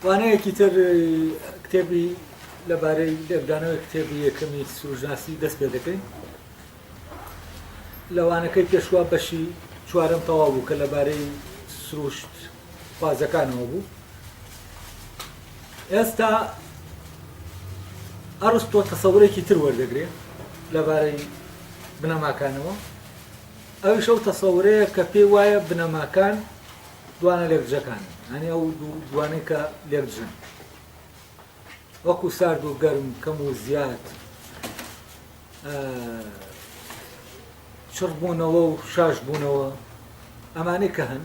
وانەیەکی تر کتێبی لەبارەی لێکدانەوەی کتێبی یەکەمی سروشناسی دەست پێ دەکەین. لە وانەکەی پێشوە بەشی چوارەم تەواو بوو کە لەبارەی سروشت خوازەکانەوە بوو. ئێستا ئەڕستۆ تەسەورێکی تر وەردەگرێ لەبارەی بنەماکانەوە ئەویش ئەو تەسەورەیە کە پێی وایە بنەماکان دوانە لێکدژەکانن یانی ئەو دوانەی کە لێکدژن وەکو سارد و گەرم کەم و زیاد چڕبوونەوە و شاش بوونەوە ئەمانەی کە هەن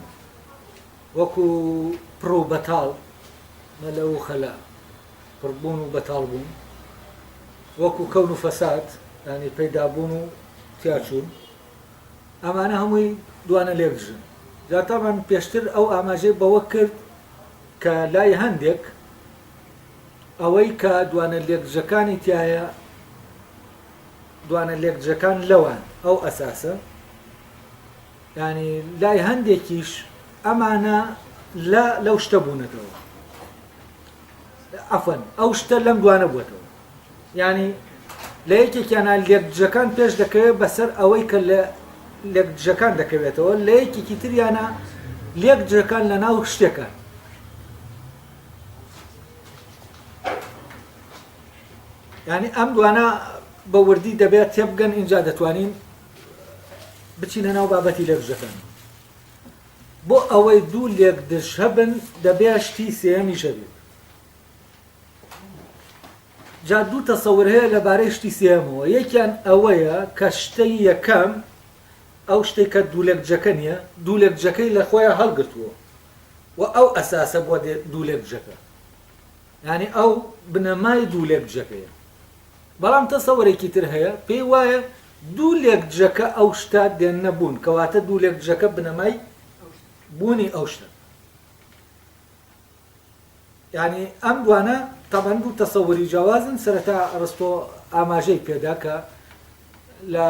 وەکو پڕ و بەتاڵ مەلە و خەلا پڕبوون و بەتاڵ بوون وەکو کەون و فەساد ینی پەیدابوون و تیاچوون ئەمانە هەمووی دوانە لێکدژن. جا تەبعەن پێشتر ئەو ئاماژەی بەوە کرد کە لای هەندێک ئەوەی کە دوانە لێکدژەکانی تایە دوانە لێکدژەکان لەوان ئەو ئەساسە ینی لای هەندێکیش ئەمانە لە لەو شتە بوونەتەوە عەفوەن ئەو شتە لەم دوانە بووەتەوە یانی لە یەکێکیانە لێکدژەکان پێش دەکەوێت بەسەر ئەوەی کە لە لێکدژەکان دەکەوێتەوە لە یەکێکی تریانە لێکدژەکان لە ناو شتێکە یعنی ئەم دوانە بە وردی دەبێت تێبگەن اینجا دەتوانین بچینە ناو بابەتی لێکدژەکان بۆ ئەوەی دوو لێکدژ هەبن دەبێ شتی سێیەمیش هەبێت. جا دوو تەسەور هەیە لەبارەی شتی سێیەمەوە، یەکیان ئەوەیە کە شتەی یەکەم ئەو شتەی کە دوو لێکدژەکە نییە، دوو لێکدژەکەی لە خۆیان هەڵگرتووە و ئەو ئەساسە بۆ دوو لێکدژەکە، یانی ئەو بنەمای دوو لێکدژەکەیە. بەڵام تەسەوەرێکی تر هەیە پێی وایە دوو لێکدژەکە ئەو شتە دێننە بوون، کەواتە دوو لێکدژەکە بنەمای بوونی ئەو شتەن. یانی ئەم دوانە تەبعەن دوو تەسەوری جیاوازن، سەرەتا ئەڕستۆ ئاماژەی پێدا کە لە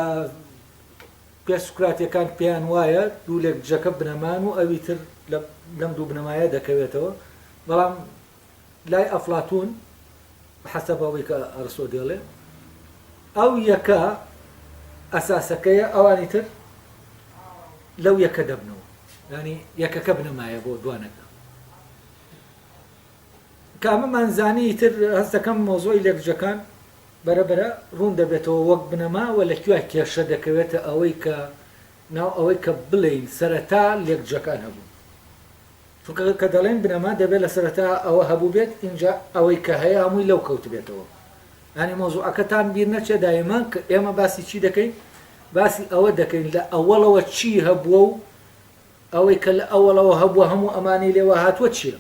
پێش سوکراتیەکان پێیان وایە دوو لێکدژەکە بنەمان و ئەوی تر لەم دوو بنەمایە دەکەوێتەوە، بەڵام لای ئەفلاتون حەسەب ئەوەی کە ئەرسۆ دێڵێ ئەو یەکە ئەساسەکەیە ئەوانی تر لەو یەکە دەبنەوە ینی یەکەکە بنەمایە بۆ دوانەکە کامەمان زانی تر هەستەکەم مۆزۆی لێکجەکان بەرەبەرە ڕوون دەبێتەوە وەک بنەما و لە کوێ کێشە دەکەوێتە ئەوەی کە ناو ئەوەی کە بڵێین سەرەتا لێکجەکان هەبوون چونکە کە دەڵێن بنەما دەبێت لە سەرەتا ئەوە هەبووبێت ئینجا ئەوەی کە هەیە هەمووی لەو کەوتبێتەوە یانی مەوزوعەکەتان بیر نەچێ دایما کە ئێمە باسی چی دەکەین باسی ئەوە دەکەین لە ئەوەڵەوە چی هەبووە و ئەوەی کە لە ئەوەڵەوە هەبووە هەموو ئەمانەی لێوە هاتووە چییە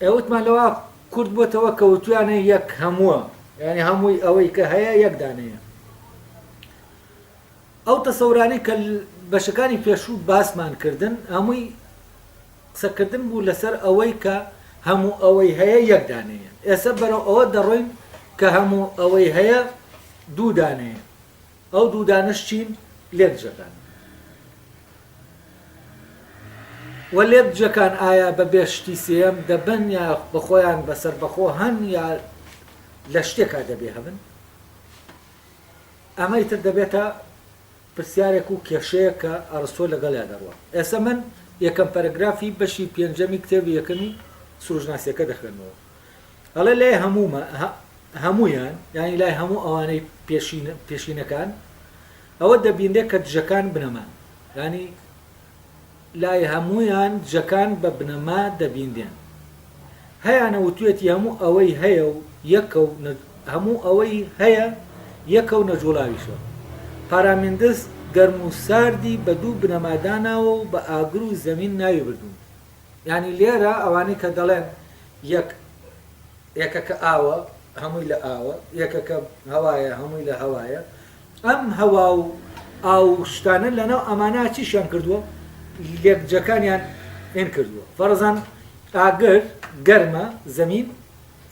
ئێوتمان لەوە کورد بۆتەوە کەوتویانە یەک هەمووە یعنی هەمووی ئەوەی کە هەیە یەک دانەیە ئەو تەسەورانەی کە بەشەکانی پێشوو باسمان کردن هەمووی قسەکردن بوو لەسەر ئەوەی کە هەموو ئەوەی هەیە یەک دانەیە ئێستا بەرەو ئەوە دەڕۆین کە هەموو ئەوەی هەیە دوو دانەیە ئەو دوو دانەش چین لێکدژەکان و لێکدژەکان ئایا بە بێ شتی سێیەم دەبن یا بەخۆیان بەسەر بەخۆ هەن یا لە شتێکا دەبێ هەبن ئەمە ئیتر دەبێتە پرسیارێک و کێشەیەک کە ئەڕستۆ لەگەڵیا دەڕوا. ئێستا من یەکەم پەرەگرافی بەشی پێنجەمی کتێبی یەکەمی سروشناسییەکە دەخوێنمەوە. ئەڵێ لای هەموومە، هەموویان، یانی لای هەموو ئەوانەی پێشین، پێشینەکان، ئەوە دەبینرێ کە دژەکان بنەمان. یانی لای هەموویان دژەکان بە بنەما دەبینرێن. هەیانە وتویەتی هەموو ئەوەی هەیە و یەکە و هەموو ئەوەی هەیە یەکە و نەجوڵاویشە. پارامیندس گەرم و ساردی بە دوو بنەما داناوە و بە ئاگر و زەمین ناوی بردوون. یانی لێرە ئەوانەی کە دەڵێن یەک یەکەکە ئاوە هەمووی لە ئاوە، یەکەکە هەوایە هەمووی لە هەوایە، ئەم هەوا و ئاو و شتانە لەناو ئەمانە چیشیان کردووە؟ لێکجەکانیان ئێن کردووە. فەرزان ئاگر گەرمە، زەمین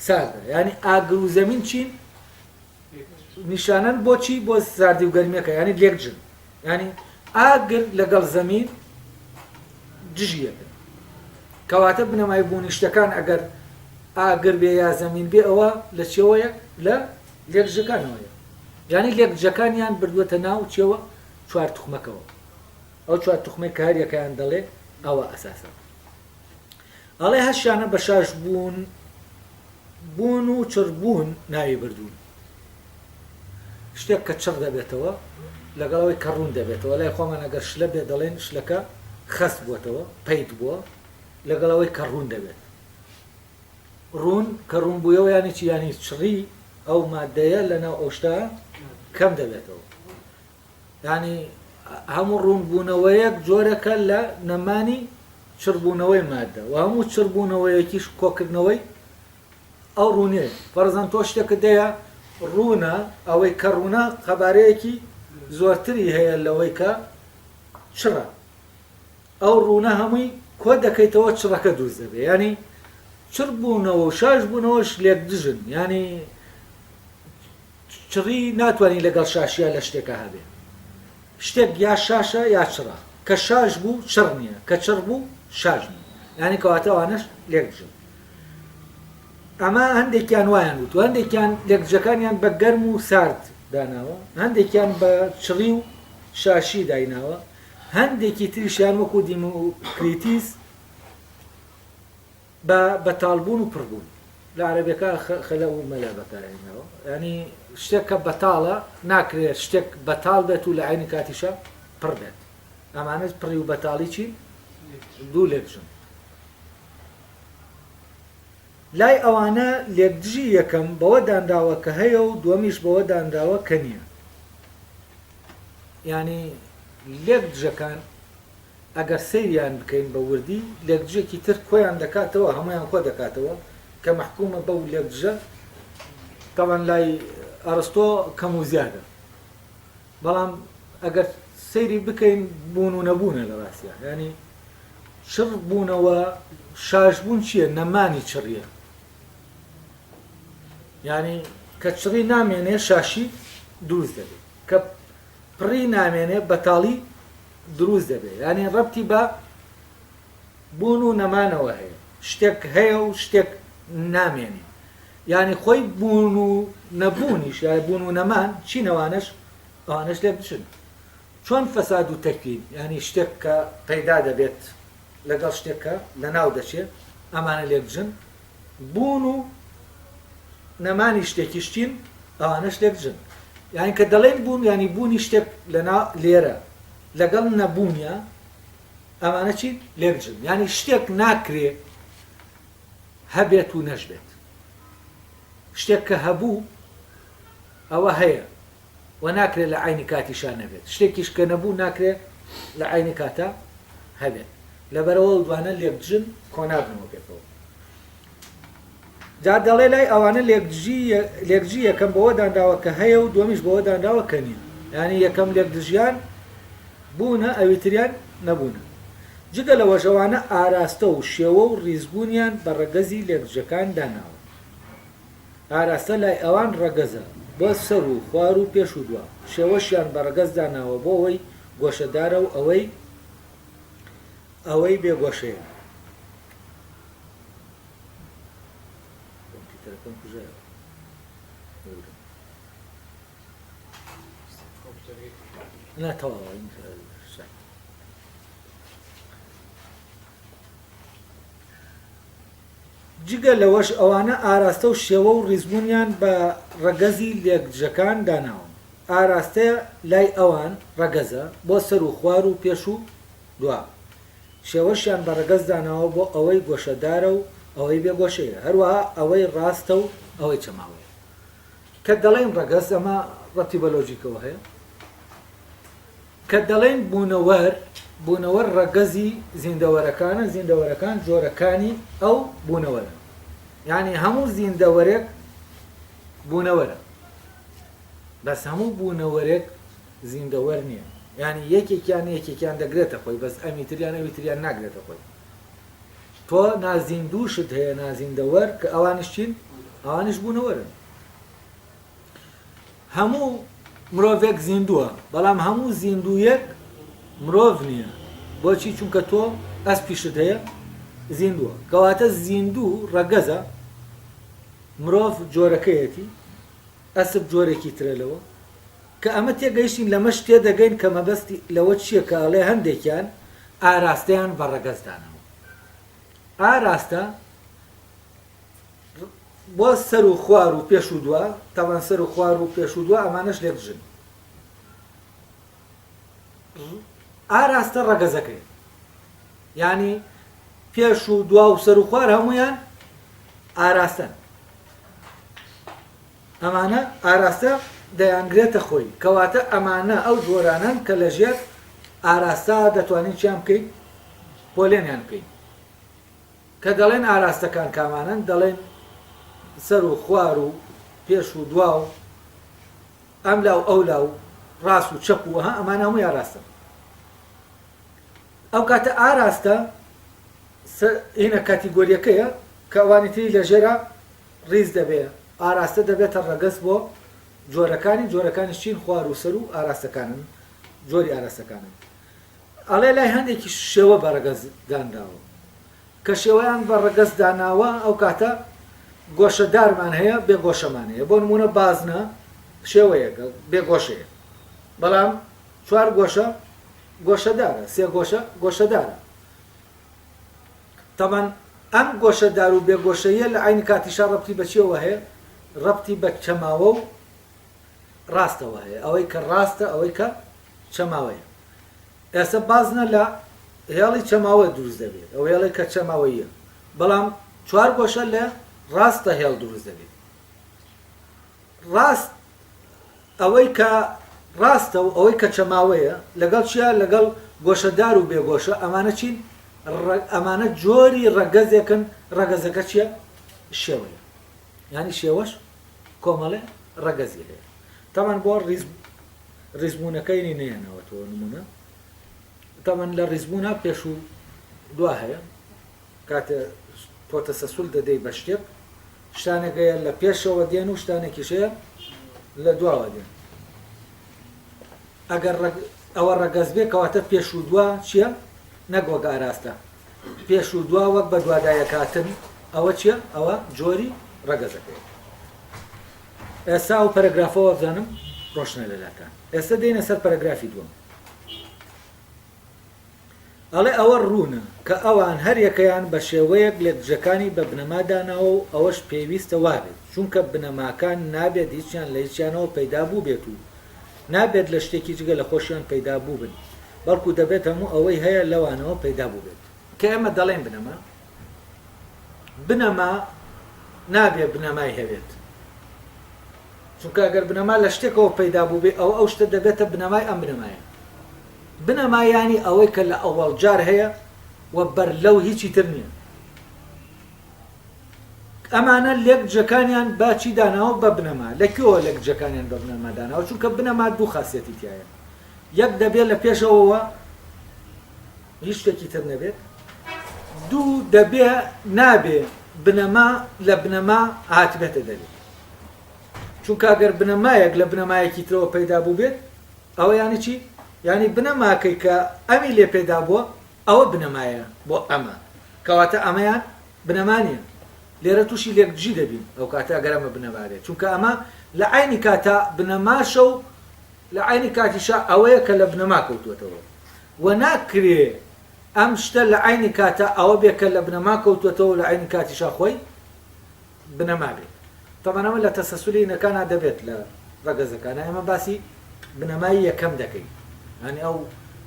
ساردە. یعنی ئاگر و زەمین چین؟ نیشانەن بۆ چی؟ بۆ ساردی و گەرمیەکە، یعنی لێکجن. یعنی ئاگر لەگەڵ زەمین دژی یەکن. کەواتە بنەمای بوونی شتەکان ئەگەر ئاگر بێ یا زەمین بێ ئەوە لە چیەوەیە؟ لە لێکدژەکانەوەیە. یانی لێکدژەکانیان بردووەتە ناو چیەوە؟ چوار توخمەکەوە. ئەو چوار توخمەی کە هەریەکەیان دەڵێ ئەوە ئەساسە. ئەڵێ هەشیانە بە شاش بوون بوون و چڕ بوون ناوی بردوون. شتێک کە چڕ دەبێتەوە لەگەڵ ئەوەی کە ڕوون دەبێتەوە لای خۆمان ئەگەر شلە بێت دەڵێن شلەکە خەست بووەتەوە پەیت بووە لەگەڵ ئەوەی کە ڕوون دەبێت ڕوون کە ڕوون بوویەوە یانی چی یانی چڕی ئەو مادەیە لەناو ئەو شتە کەم دەبێتەوە یانی هەموو ڕوون بوونەوەیەک جۆرەکە لە نەمانی چڕبوونەوەی مادە و هەموو چڕبوونەوەیەکیش کۆکردنەوەی ئەو ڕوونەیە. فەرزەن تۆ شتێکت هەیە ڕوونە، ئەوەی کە ڕوونە قەبارەیەکی زۆرتری هەیە لەوەی کە چڕە. ئەو ڕوونە هەمووی کۆ دەکەیتەوە چڕەکە دروست دەبێت. یانی چڕ بوونەوە و شاش بوونەوەش لێکدژن. یانی چڕی ناتوانی لەگەڵ شاشیا لە شتێکا هەبێ. شتێک یا شاشە یا چڕە. کە شاش بوو چڕ نییە، کە چڕ بوو شاش نییە. یانی کەواتە ئەوانەش لێکدژن. ئەمە هەندێکیان وایان وتوە، هەندێکیان لێکدژەکانیان بە گەرم و سارد داناوە، هەندێکیان بە چڕی و شاشی دایناوە، هەندێکی تریشیان وەکو دیموکریتیس بە بەتاڵبوون و پڕبوون. لە عەرەبیەکە خەلە و مەلە بەکارهێنراوە، یانی شتێک کە بەتاڵە ناکرێت شتێک بەتاڵ بێت و لە عەینی کاتیشا پڕ بێت. ئەمانە پڕی و بەتاڵی چین؟ دوو لێکدژن. لای ئەوانە لێکدژی یەکەم بەوە دانراوە کە هەیە و دووەمیش بەوە دانراوە کە نییە. یانی لێکدژەکان ئەگەر سەیریان بکەین بە وردی لێکدژێکی تر کۆیان دەکاتەوە، هەموویان کۆ دەکاتەوە کە مەحکومە بەو لێکدژە، تەبعەن لای ئەرستۆ کەم و زیادە، بەڵام ئەگەر سەیری بکەین بوون و نەبوونە لە ڕاستیا، یانی چڕ بوونەوە شاش بوون چییە؟ نەمانی چڕیە، یانی کە چڕی نامێنێ شاشی دروست دەبێت، کە پڕی نامێنێ بەتاڵی دروست دەبێ یانی ڕەبتی بە بوون و نەمانەوە هەیە شتێک هەیە و شتێک نامێنێ یانی خۆی بوون و نەبوونیش یا بوون و نەمان چین ئەوانەش ئەوانەش لێک بچن چۆن فەساد و تەکوین یانی شتێک کە پەیدا دەبێت لەگەڵ شتێک کە لەناو دەچێت ئەمانە لێکجن بوون و نەمانی شتێکیش چین ئەوانەش لێکدژن یانی کە دەڵێن بوون یانی بوونی شتێک لەنا لێرە لەگەڵ نەبوونیا ئەمانە چین لێکدژن یانی شتێک ناکرێ هەبێت و نەشبێت شتێک کە هەبوو ئەوە هەیە و ناکرێت لە عەینی کاتیشا نەبێت، شتێکیش کە نەبوو ناکرێت لە عەینی کاتا هەبێت، لەبەرئەوە ئەو دوانە لێکدژن کۆنابنەوە پێکەوە. جا دەڵێ لای ئەوانە لێکدژی لێکدژی یەکەم بەوە دانراوە کە هەیە و دووەمیش بەوە دانراوە کە نییە، یانی یەکەم لێکدژیان بوونە ئەوی تریان نەبوونە. جگە لەوەش ئەوانە ئاراستە و شێوە و ڕیزبوونیان بە ڕەگەزی لێکدژەکان داناوە. ئاراستە لای ئەوان ڕەگەزە بۆ سەر و خوار و پێش و دوا، شێوەشیان بە ڕەگەز داناوە بۆ ئەوەی گۆشەدارە و ئەوەی ئەوەی بێ گۆشەیە. کۆمپیوتەرەکەم کوژایەوە. ببورن. نا تەواوە. جگە لەوەش ئەوانە ئاراستە و شێوە و ڕیزبوونیان بە ڕەگەزی لێکدژەکان داناوە. ئاراستە لای ئەوان ڕەگەزە بۆ سەر و خوار و پێش و دوا. شێوەشیان بە ڕەگەز داناوە بۆ ئەوەی گۆشەدارە و ئەوەی بێ گۆشەیە، هەروەها ئەوەی ڕاستە و ئەوەی چەماوەیە. کە دەڵێین ڕەگەز ئەمە ڕەبتی بە لۆجیکەوە هەیە. کە دەڵێین بوونەوەر، بوونەوەر ڕەگەزی زیندەوەرەکانە، زیندەوەرەکان جۆرەکانی ئەو بوونەوەرەن. یانی هەموو زیندەوەرێک بوونەوەرە. بەس هەموو بوونەوەرێک زیندەوەر نییە. یانی یەکێکیان یەکێکیان دەگرێتە خۆی، بەس ئەمی تریان ئەوی تریان ناگرێتە خۆی. تۆ نازیندووشت هەیە، نازیندەوەر، کە ئەوانیش چین؟ ئەوانیش بوونەوەرن. هەموو مرۆڤێک زیندووە، بەڵام هەموو زیندوویەک مرۆڤ نییە. بۆچی؟ چونکە تۆ ئەسپیشت هەیە، زیندووە. کەواتە زیندوو ڕەگەزە، مرۆڤ جۆرەکەیەتی، ئەسپ جۆرێکی ترە لەوە. کە ئەمە تێگەیشتین لەمەش تێدەگەین کە مەبەستی لەوە چییە کە ئەڵێ هەندێکیان ئاراستەیان بە ڕەگەز داناوە. ئاراستە بۆ سەر و خوار و پێش و دوا، تەبعەن سەر و خوار و پێش و دوا ئەمانەش لێکدژن. ئاراستە ڕەگەزەکەی یانی پێش و دوا و سەر و خوار هەمویان ئاراستەن. ئەمانە ئاراستە دەیانگرێتە خۆی، کەواتە ئەمانە ئەو جۆرانەن کە لەژێر ئاراستە دەتوانین چیان بکەین؟ پۆلێنیان بکەین. کە دەڵێن ئاراستەکان کامانەن، دەڵێن سەر و خوار و پێش و دوا و ئەملا و ئەولا و ڕاست و چەپ و ئەها ئەمانە هەمووی ئاراستەن. ئەو کاتە ئاراستە هینە کاتیگۆریەکەیە کە ئەوانی تری لەژێرا ڕیز دەبێ، ئاراستە دەبێتە ڕەگەز بۆ جۆرەکانی، جۆرەکانیش چین؟ خوار و سەر و ئاراستەکانن، جۆری ئاراستەکانن. ئەڵێ لای هەندێکیش شێوە بە ڕەگەز دانراوە. کە شێوەیان بە ڕەگەز داناوە ئەو کاتە گۆشەدارمان هەیە، بێ گۆشەمان هەیە. بۆ نموونە بازنە شێوەیەکە، بێ گۆشەیە. بەڵام چوار گۆشە گۆشەدارە، سێ گۆشە گۆشەدارە. تەبعەن ئەم گۆشەدار و بێ گۆشەییە لە عەینی کاتیشا ڕەبتی بە چیەوە هەیە؟ ڕەبتی بە چەماوە و ڕاستەوە هەیە، ئەوەی کە ڕاستە ئەوەی کە چەماوەیە. ئێستا بازنە لە هێڵی چەماوە دروست دەبێت، ئەو هێڵەی کە چەماوەییە، بەڵام چوار گۆشە لە ڕاستە هێڵ دروست دەبێت. ڕاست ئەوەی کە ڕاستە و ئەوەی کە چەماوەیە لەگەڵ چیا؟ لەگەڵ گۆشەدار و بێ گۆشە، ئەمانە چین؟ ئەمانە جۆری ڕەگەزێکن، ڕەگەزەکە چیە؟ شێوەیە. یانی شێوەش کۆمەڵێ ڕەگەزی هەیە. تەبعەن بۆ ڕیز ڕیزبوونەکەی نەیەناوەتەوە نمونە. تەبعەن لە ڕیزبوونا پێش و دوا هەیە. کاتێ تۆ تەسەسول دەدەی بە شتێک، شتانێک هەیە لە پێشەوە دێن و شتانێکیش هەیە لە دواوە دێن. ئەگەر ئەوە ڕەگەز بێ کەواتە پێش و دوا چییە؟ نەک وەک ئاراستە. پێش و دوا وەک بە دوادایەکاتن ئەوە چییە؟ ئەوە جۆری ڕەگەزەکەیە. ئێستا ئەو پەرەگرافە وابزانم ڕۆشنە لەلاتان. ئێستا دێینە سەر پەرەگرافی دووەم. ئەڵێ ئەوە ڕوونە کە ئەوان هەر یەکەیان بە شێوەیەک لێکدژەکانی بە بنەما داناوە و ئەوەش پێویستە وابێت، چونکە بنەماکان نابێت هیچیان لە هیچیانەوە پەیدا بووبێت و نابێت لە شتێکی جگە لە خۆشیان پەیدا بووبن، بەڵکو دەبێت هەموو ئەوەی هەیە لەوانەوە پەیدا بووبێت. کە ئێمە دەڵێین بنەما، بنەما نابێ بنەمای هەبێت، چونکە ئەگەر بنەما لە شتێکەوە پەیدا بووبێ ئەوە ئەو شتە دەبێتە بنەمای ئەم بنەمایە. بنەما یانی ئەوەی کە لە ئەوەڵ جار هەیە و بەر لەو هیچی تر نییە. ئەمانە لێک جەکانیان بە چی داناوە؟ بە بنەما. لە کوێوە لێک جەکانیان بە بنەما داناوە؟ چونکە بنەما دوو خاسیەتی تیایە. یەک دەبێ لە پێشەوەوە هیچ شتێکی تر نەبێت. دوو دەبێ نابێ بنەما لە بنەما هاتبێتە دەرێ. چونکە ئەگەر بنەمایەک لە بنەمایەکی ترەوە پەیدا بووبێت ئەوە یانی چی؟ یانی بنەماکەی کە ئەمی لێ پەیدا بووە ئەوە بنەمایە بۆ ئەمە، کەواتە ئەمەیان بنەما نییە. لێرە تووشی لێکدژی دەبین ئەو کاتە ئەگەر ئەمە بنەما بێت، چونکە ئەمە لە عەینی کاتا بنەماشە و لە عەینی کاتیشا ئەوەیە کە لە بنەما کەوتووەتەوە و ناکرێ ئەم شتە لە عەینی کاتا ئەوە بێ کە لە بنەما کەوتووەتەوە و لە عەینی کاتیشا خۆی بنەما بێت. تەبعەن ئەمە لە تەسەسولی ئینەکانا دەبێت لە ڕەگەزەکانا ئێمە باسی بنەمای یەکەم دەکەین یانی ئەو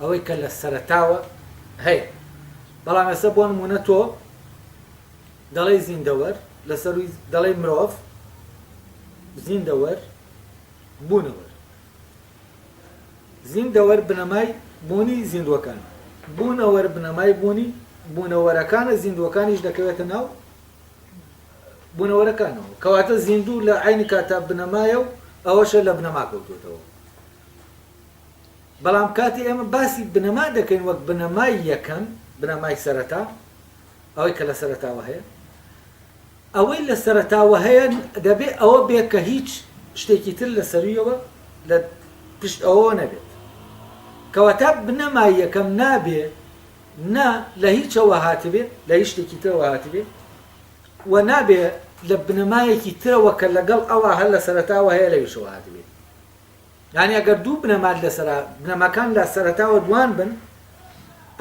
ئەوەی کە لە سەرەتاوە هەیە بەڵام ئێستا بۆ نمونە تۆ دەڵێی زیندەوەر لەسەروی دەڵێی مرۆڤ زیندەوەر بوونەوەر زیندەوەر بنەمای بوونی زیندووەکان بوونەوەر بنەمای بوونی بوونەوەرەکانە زیندووەکانیش دەکەوێتە ناو بوونەوەرەکانەوە. کەواتە زیندوو لە عەینی کاتا بنەمایە و ئەوەشە لە بنەما کەوتووەتەوە. بەڵام کاتێ ئێمە باسی بنەما دەکەین وەک بنەمای یەکەم، بنەمای سەرەتا، ئەوەی کە لە سەرەتاوە هەیە، ئەوەی لە سەرەتاوە هەیە دەبێ ئەوە بێ کە هیچ شتێکی تر لە سەروویەوە لە پشت ئەوەوە نەبێت. کەواتە بنەمای یەکەم نابێ. نە لە هیچەوە هاتبێ، لە هیچ شتێکی ترەوە هاتبێ و نابێ لە بنەمایەکی ترەوە کە لەگەڵ ئەوا هەر لە سەرەتاوە هەیە لەویشەوە هاتبێ. یانی ئەگەر دوو بنەمات لەسەرا، بنەماکان لە سەرەتاوە دوان بن،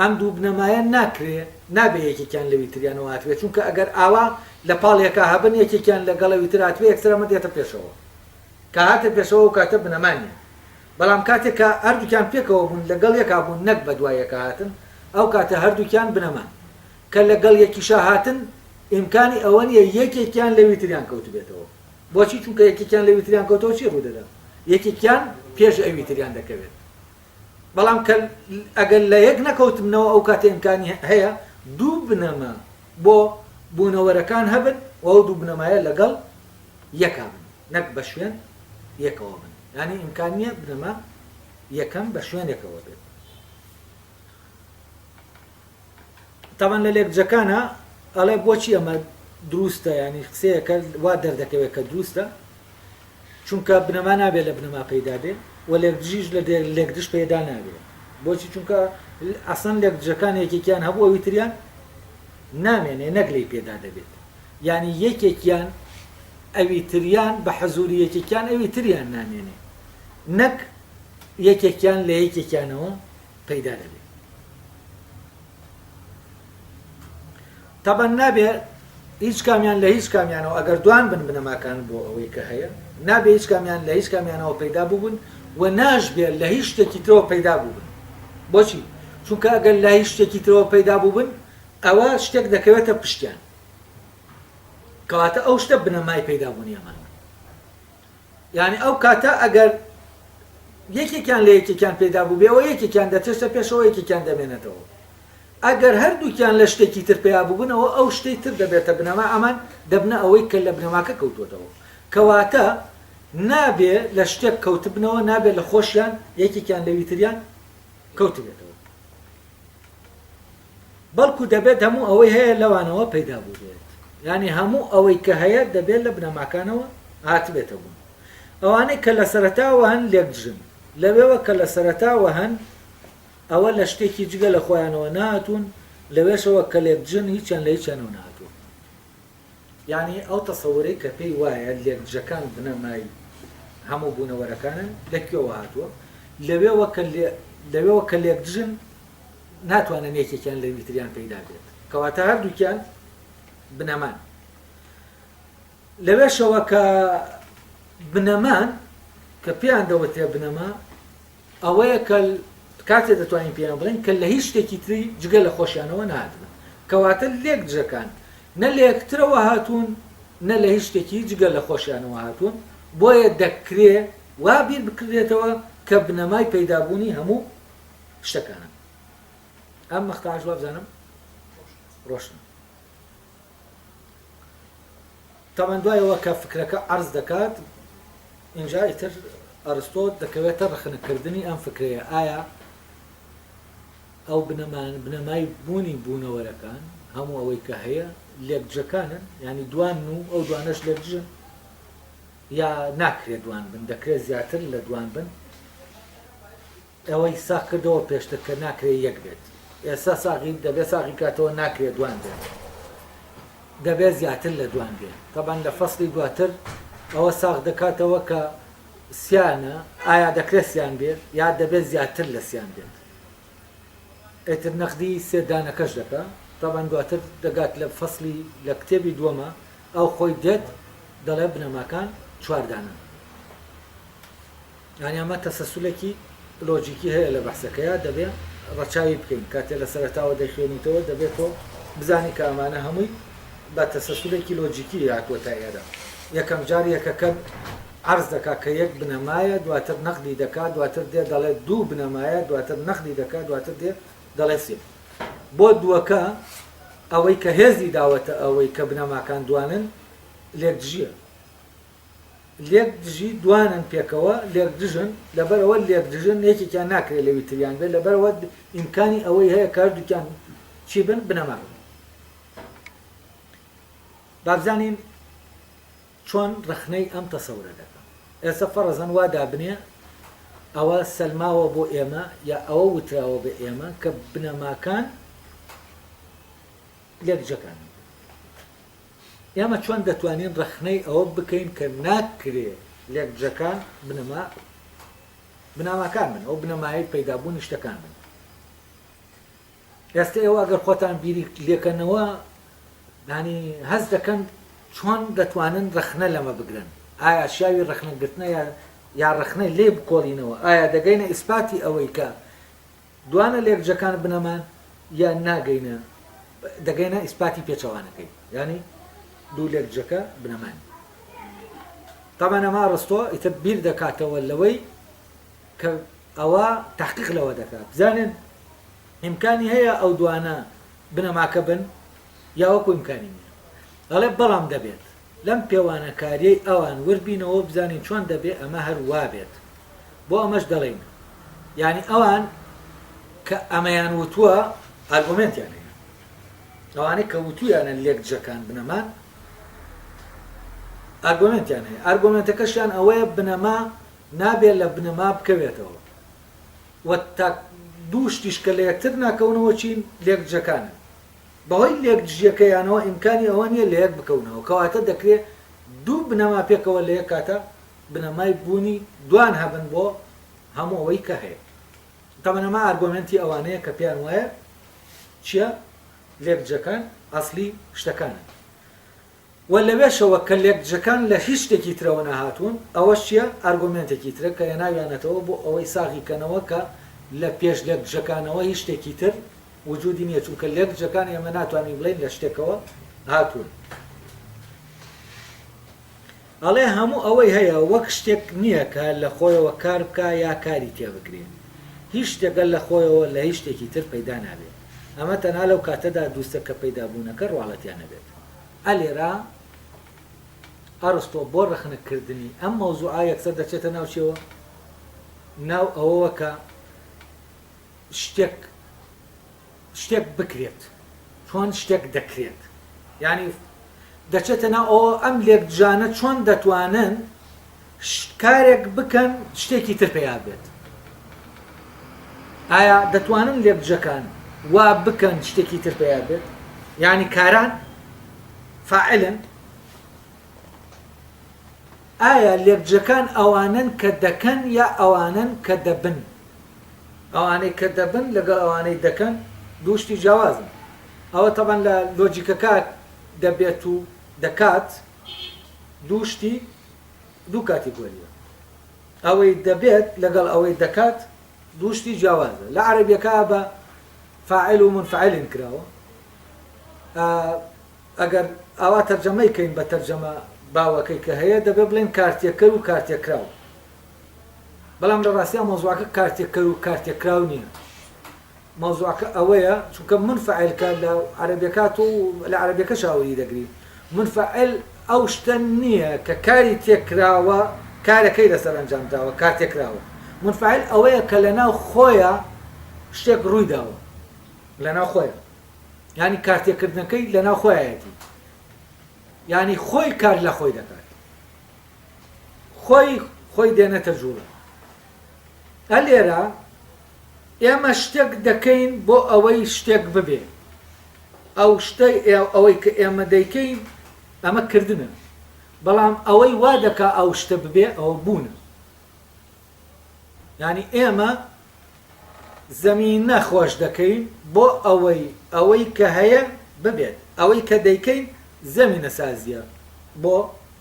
ئەم دوو بنەمایە ناکرێ، نابێ یەکێکیان لەوی تریانەوە هاتبێ، چونکە ئەگەر ئاوا لە پاڵ یەکا هەبن، یەکێکیان لەگەڵ ئەوی تر هاتبێ، یەکسەر ئەمە دێتە پێشەوە. کە هاتە پێشەوە ئەو کاتە بنەما نییە. بەڵام کاتێک کە هەردووکیان پێکەوە بوون، لەگەڵ یەکا بوون نەک بە دوای یەکا هاتن، ئەو کاتە هەردووکیان بنەمان. کە لەگەڵ یەکیشا هاتن، ئیمکانی ئەوە نییە یەکێکیان لەوی تریان کەوتبێتەوە. بۆچی؟ چونکە یەکێکیان لەوی تریان کەوتەوە چی ڕوودەدا؟ یەکێکیان پێش ئەوی تریان دەکەوێت. بەڵام کە ئەگەر لە یەک نەکەوتبنەوە ئەو کاتە ئیمکانی هەیە دوو بنەما بۆ بوونەوەرەکان هەبن و ئەو دوو بنەمایە لەگەڵ یەکا بن نەک بە شوێن یەکەوە بن. یانی ئیمکان نییە بنەما یەکەم بە شوێنێکەوە بێت. تەبعەن لە لێکدژەکانا ئەڵێ بۆچی ئەمە دروستە یانی قسەیەکە وا دەردەکەوێت کە دروستە چونکە بنەما نابێت لە بنەما پەیدا بێ و لێکدژیش لە لێکدژ پەیدا نابێ بۆچی چونکە ئەسڵەن لێکدژەکان یەکێکیان هەبوو ئەوی تریان نامێنێ نەک لێی پێدا دەبێت یانی یەکێکیان ئەوی تریان بە حەزوری یەکێکیان ئەوی تریان نامێنێ نەک یەکێکیان لە یەکێکیانەوە پەیدا دەبێ. تەبەن نابێ هیچ کامیان لە هیچ کامیانەوە ئەگەر دوان بن بنەماکان بۆ ئەوەی کە هەیە نابێ هیچ کامیان لە هیچ کامیانەوە پەیدا بووبن و ناشبێ لە هیچ شتێکی ترەوە پەیدا بووبن. بۆچی؟ چونکە ئەگەر لە هیچ شتێکی ترەوە پەیدا بووبن ئەوە شتێک دەکەوێتە پشتیان، کەواتە ئەو شتە بنەمای پەیدابوونی ئەمانە. یانی ئەو کاتە ئەگەر یەکێکیان لە یەکێکیان پەیدا بووبێ ئەوە یەکێکیان دەچێتە پێشەوە یەکێکیان دەمێنێتەوە. ئەگەر هەردووکیان لە شتێکی تر پەیا بووبن ئەوە ئەو شتەی تر دەبێتە بنەما ئەمان دەبنە ئەوەی کە لە بنەماکە کەوتووەتەوە. کەواتە نابێ لە شتێک کەوتبنەوە نابێ لە خۆشیان یەکێکیان لەوی تریان کەوتبێتەوە. بەڵکو دەبێت هەموو ئەوەی هەیە لەوانەوە پەیدا بووبێت، یانی هەموو ئەوەی کە هەیە دەبێت لە بنەماکانەوە هاتبێتە بوون. ئەوانەی کە لە سەرەتاوە هەن لێکدژن، لەوێوە کە لە سەرەتاوە هەن ئەوە لە شتێکی جگە لە خۆیانەوە نەهاتوون، لەوێشەوە کە لێکدژن هیچیان لە هیچیانەوە نەهاتووە. یانی ئەو تەسەورەی کە پێی وایە لێکدژەکان بنەمای هەموو بوونەوەرەکانن لە کوێوە هاتووە؟ لەوێوە کە لەوێوە کە لێکدژن ناتوانن یەکێکیان لەوی تریان پەیدا بێت کەواتە هەردووکیان بنەمان. لەوێشەوە کە بنەمان کە پێیان دەوترێ بنەما ئەوەیە کە کاتێ دەتوانین پێیان بڵێین کە لە هیچ شتێکی تری جگە لە خۆشیانەوە نەهاتبن. کەواتە لێکدژەکان نە لە یەکترەوە هاتوون نە لە هیچ شتێکی جگە لە خۆشیانەوە هاتوون، بۆیە دەکرێ وا بیر بکرێتەوە کە بنەمای پەیدابوونی هەموو شتەکانن. ئەم مەقتەعەش وابزانم ڕۆشنە. تەبعەن دوای ئەوە کە فکرەکە عەرز دەکات ئینجا ئیتر ئەرستۆ دەکەوێتە ڕەخنەکردنی ئەم فکرەیە ئایا ئەو بنەمای بوونی بوونەوەرەکان هەموو ئەوەی کە هەیە لێکدژەکانن یعنی دوان و ئەو دوانەش لێکدژن یا ناکرێت دوان بن دەکرێت زیاتر لە دوان بن ئەوەی ساغ کردەوە پێشتر کە ناکرێ یەک بێت ئێستا ساغی دەبێ ساغی کاتەوە ناکرێ دوان بێت دەبێ زیاتر لە دوان بێت تەبەن لە فەسڵی دواتر ئەوە ساغ دەکاتەوە کە سیانە ئایا دەکرێت سیان بێت یا دەبێت زیاتر لە سیان بێت ئیتر نەقدی سێ دانەکەش دەکا تەبەن دواتر دەگات لە فەسڵی لە کتێبی دووەمە ئەو خۆی دێت دەڵێ بنەماکان چوار دانەن. یانی ئەمە تەسەسولێکی لۆجیکی هەیە لە بەحسەکەیا دەبێ ڕەچاوی بکەین کاتێ لە سەرەتاوە دەیخوێنیتەوە دەبێت تۆ بزانی کە ئەمانە هەمووی بە تەسەسولێکی لۆجیکی هاتووە تا ئێرە یەکەم جار یەکەکە عەرز دەکا کە یەک بنەمایە دواتر نەقدی دەکا دواتر دێ دەڵێ دوو بنەمایە دواتر نەقدی دەکا دواتر دێ دەڵێ سێ بۆ دووەکە ئەوەی کە هێزی داوەتە ئەوەی کە بنەماکان دوانن لێکدژیە لێک دژی دوانن پێکەوە لێک دژن لەبەرئەوە لێک دژن یەکێکیان ناکرێت لەوی تریان بێت لەبەرئەوە ئیمکانی ئەوەی هەیە کە هەردووکیان چی بن بنەما بن بابزانین چۆن ڕەخنەی ئەم تەسەورە دەکەم ئێستا فەڕزەن وا دابنێ ئەوە سەلماوە بۆ ئێمە یا ئەوە وتراوە بە ئێمە کە بنەماکان لێکدژەکانن. ئێمە چۆن دەتوانین ڕەخنەی ئەوە بکەین کە ناکرێ لێکدژەکان بنەما بنەماکان بن، ئەو بنەمایەی پەیدابوونی شتەکان بن؟ ئێستە ئێوە ئەگەر خۆتان بیری لێکەنەوە یانی هەست دەکەن چۆن دەتوانن ڕەخنە لەمە بگرن؟ ئایا شیاوی ڕەخنەگرتنە یا یا ڕەخنەی لێ بکۆڵینەوە؟ ئایا دەگەینە ئیسپاتی ئەوەی کە دوانە لێکجەکان بنەمان یان ناگەینە دەگەینە ئیسپاتی پێچەوانەکەی یانی دوو لێکجەکە بنەمان؟ تەبعەن ئەمە ئەڕستۆ ئیتر بیر دەکاتەوە لەوەی کە ئەوە تەحقیق لەوە دەکات بزانێت ئیمکانی هەیە ئەو دوانە بنەماکە بن یا وەکو ئیمکانی نییە. ئەڵێ بەڵام دەبێت لەم پێوانەکاریەی ئەوان وردبینەوە بزانین چۆن دەبێ ئەمە هەر وابێت. بۆ ئەمەش دەڵێین یانی ئەوان کە ئەمەیان وتووە ئارگۆمێنتیان هەیە. ئەوانەی کە وتویانە لێکدژەکان بنەمان ئارگۆمێنتیان هەیە. ئارگۆمێنتەکەشیان ئەوەیە بنەما نابێ لە بنەما بکەوێتەوە و تا دوو شتیش کە لە یەکتر ناکەونەوە چین؟ لێکدژەکانن. بەهۆی لێکدژیەکەیانەوە ئیمکانی ئەوە نییە لە یەک بکەونەوە، کەواتە دەکرێ دوو بنەما پێکەوە لە یەک کاتا بنەمای بوونی دوان هەبن بۆ هەموو ئەوەی کە هەیە. تەبعەن ئەمە ئارگۆمێنتی ئەوانەیە کە پێیان وایە چییە؟ لێکدژەکان ئەسڵی شتەکانن. وە لەوێشەوە کە لێکدژەکان لە هیچ شتێکی ترەوە نەهاتوون، ئەوەش چیە؟ ئارگۆمێنتێکی ترە کە هێناویانەتەوە بۆ ئەوەی ساغی کەنەوە کە لە پێش لێکدژەکانەوە هیچ شتێکی تر وجودی نیە، چونکە لێکدژەکان ئێمە ناتوانین بڵێین لە شتێکەوە هاتوون. ئەڵێ هەموو ئەوەی هەیە وەک شتێک نیە کە لە خۆیەوە کار بکا یا کاری تێ بکرێ. هیچ شتێک گەل لە خۆیەوە لە هیچ شتێکی تر پەیدا نابێ. ئەمە تەنها لەو کاتەدا دروستە کە پەیدابوونەکە ڕواڵەتیان نەبێت. ئا لێرە ئەڕستۆ بۆ ڕەخنە کردنی ئەم مەوزوعە یەکسەر دەچێتە ناو چیەوە؟ ناو ئەوەوە کە شتێک شتێک بکرێت، چۆن شتێک دەکرێت. یانی دەچێتە ناو ئەوە ئەم لێکدژانە چۆن دەتوانن کارێک بکەن شتێکی تر پەیا بێت. ئایا دەتوانن لێکدژەکان وا بکەن شتێکی تر پەیا بێت؟ یانی کاران فاعلن؟ ئایا لێکدژەکان ئەوانەن کە دەکەن یا ئەوانەن کە دەبن؟ ئەوانەی کە دەبن لەگەڵ ئەوانەی دەکەن دوو شتی جیاوازن. ئەوە تەبعەن لە لۆجیکەکە دەبێت و دەکات دوو شتی دوو کاتیگۆریە. ئەوەی دەبێت لەگەڵ ئەوەی دەکات دوو شتی جیاوازە. لە عەرەبیەکە بە فاعل و منفعلین کراوە. ئەگەر ئاوا تەرجەمەی کەین بە تەرجەمە باوەکەی کە هەیە دەبێ بڵێین کارتێکەر و کارتێکراو. بەڵام لە ڕاستیا مەوزوعەکە کارتێکەر و کارتێکراو نییە. مەوزوعەکە ئەوەیە چونکە منفعل کە لە عەرەبیەکە تۆ لە عەرەبیەکەشا وەری دەگری منفعل ئەو شتە نییە کە کاری تێکراوە کارەکەی لەسەر ئەنجام دراوە کارتێکراوە منفعل ئەوەیە کە لەناو خۆیە شتێک ڕووی داوە لەناو خۆیە یانی کارتێکردنەکەی لەناو خۆیەتی یانی خۆی کار لە خۆی دەکات خۆی خۆی دێنێتە جوڵە ئەلێرە ئێمە شتێک دەکەین بۆ ئەوەی شتێک ببێ. ئەو شتەی ئەوەی کە ئێمە دەیکەین ئەمە کردنە. بەڵام ئەوەی وا دەکا ئەو شتە ببێ ئەوە بوونە. یانی ئێمە زەمینە خۆش دەکەین بۆ ئەوەی ئەوەی کە هەیە ببێت. ئەوەی کە دەیکەین زەمینەسازییە بۆ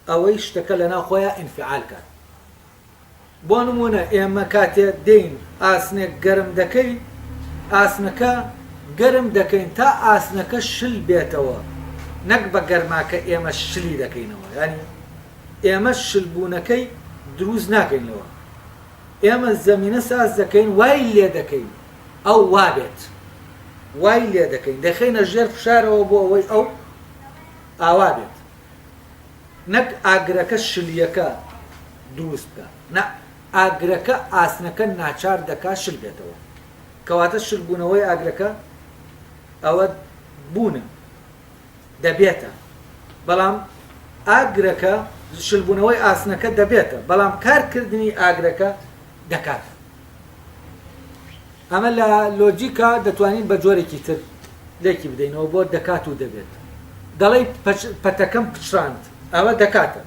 ئەوەی شتەکە لەناو خۆیا ئینفعال کات. بۆ نموونە ئێمە کاتێ دێین ئاسنێک گەرم دەکەین، ئاسنەکە گەرم دەکەین تا ئاسنەکە شل بێتەوە، نەک بە گەرماکە ئێمە شلی دەکەینەوە، یانی ئێمە شلبوونەکەی دروست ناکەین لەوە، ئێمە زەمینە ساز دەکەین وای لێ دەکەین ئەو وابێت، وای لێ دەکەین دەخەینە ژێر فشارەوە بۆ ئەوەی ئەو ئاوا بێت. نەک ئاگرەکە شلیەکە دروست بکا نا ئاگرەکە ئاسنەکە ناچار دەکا شل بێتەوە کەواتە شل بوونەوەی ئاگرەکە ئەوە بوونە دەبێتە بەڵام ئاگرەکە شل بوونەوەی ئاسنەکە دەبێتە بەڵام کارکردنی ئاگرەکە دەکات ئەمە لە لۆجیکا دەتوانین بە جۆرێکی تر. لێکی بدەینەوە بۆ دەکات و دەبێت. دەڵێی پەتەکەم پچڕاند، ئەوە دەکاتە.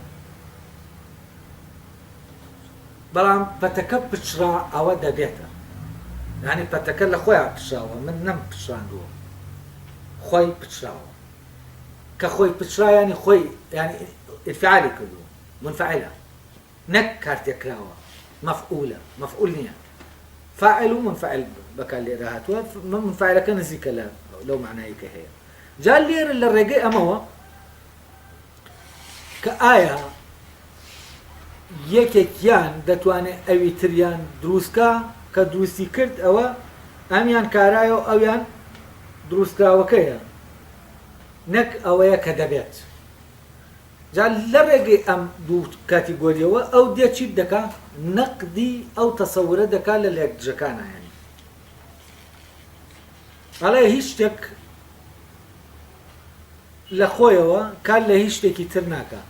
بەڵام پەتەکە پچڕا ئەوە دەبێتە. یانی پەتەکە لە خۆیا پچڕاوە، من نەم پچڕاندووە. خۆی پچڕاوە. کە خۆی پچڕا یانی خۆی یانی ئینفعالی کردووە، مونفعلە. نەک کارتێکراوە، مەفعولە، مەفعول نییە. فاعل و مونفعل بەکار لێرە هاتووە، مونفعلەکە نزیکە لە لەو مەعنایەی کە هەیە. جا لێرە لە ڕێگەی ئەمەوە کە ئایا یەکێکیان دەتوانێت ئەوی تریان دروستکا کە دروستی کرد ئەوە ئەمیان کارایە و ئەویان دروستکراوەکەیە نەک ئەوەیە کە دەبێت. جا لە ڕێگەی ئەم دوو کاتیگۆریەوە ئەو دێ چیت دەکا؟ نەقدی ئەو تەسەورە دەکا لە لێکدژەکانا یانی ئەڵێ هیچ شتێک لە خۆیەوە کار لە هیچ شتێکی تر ناکا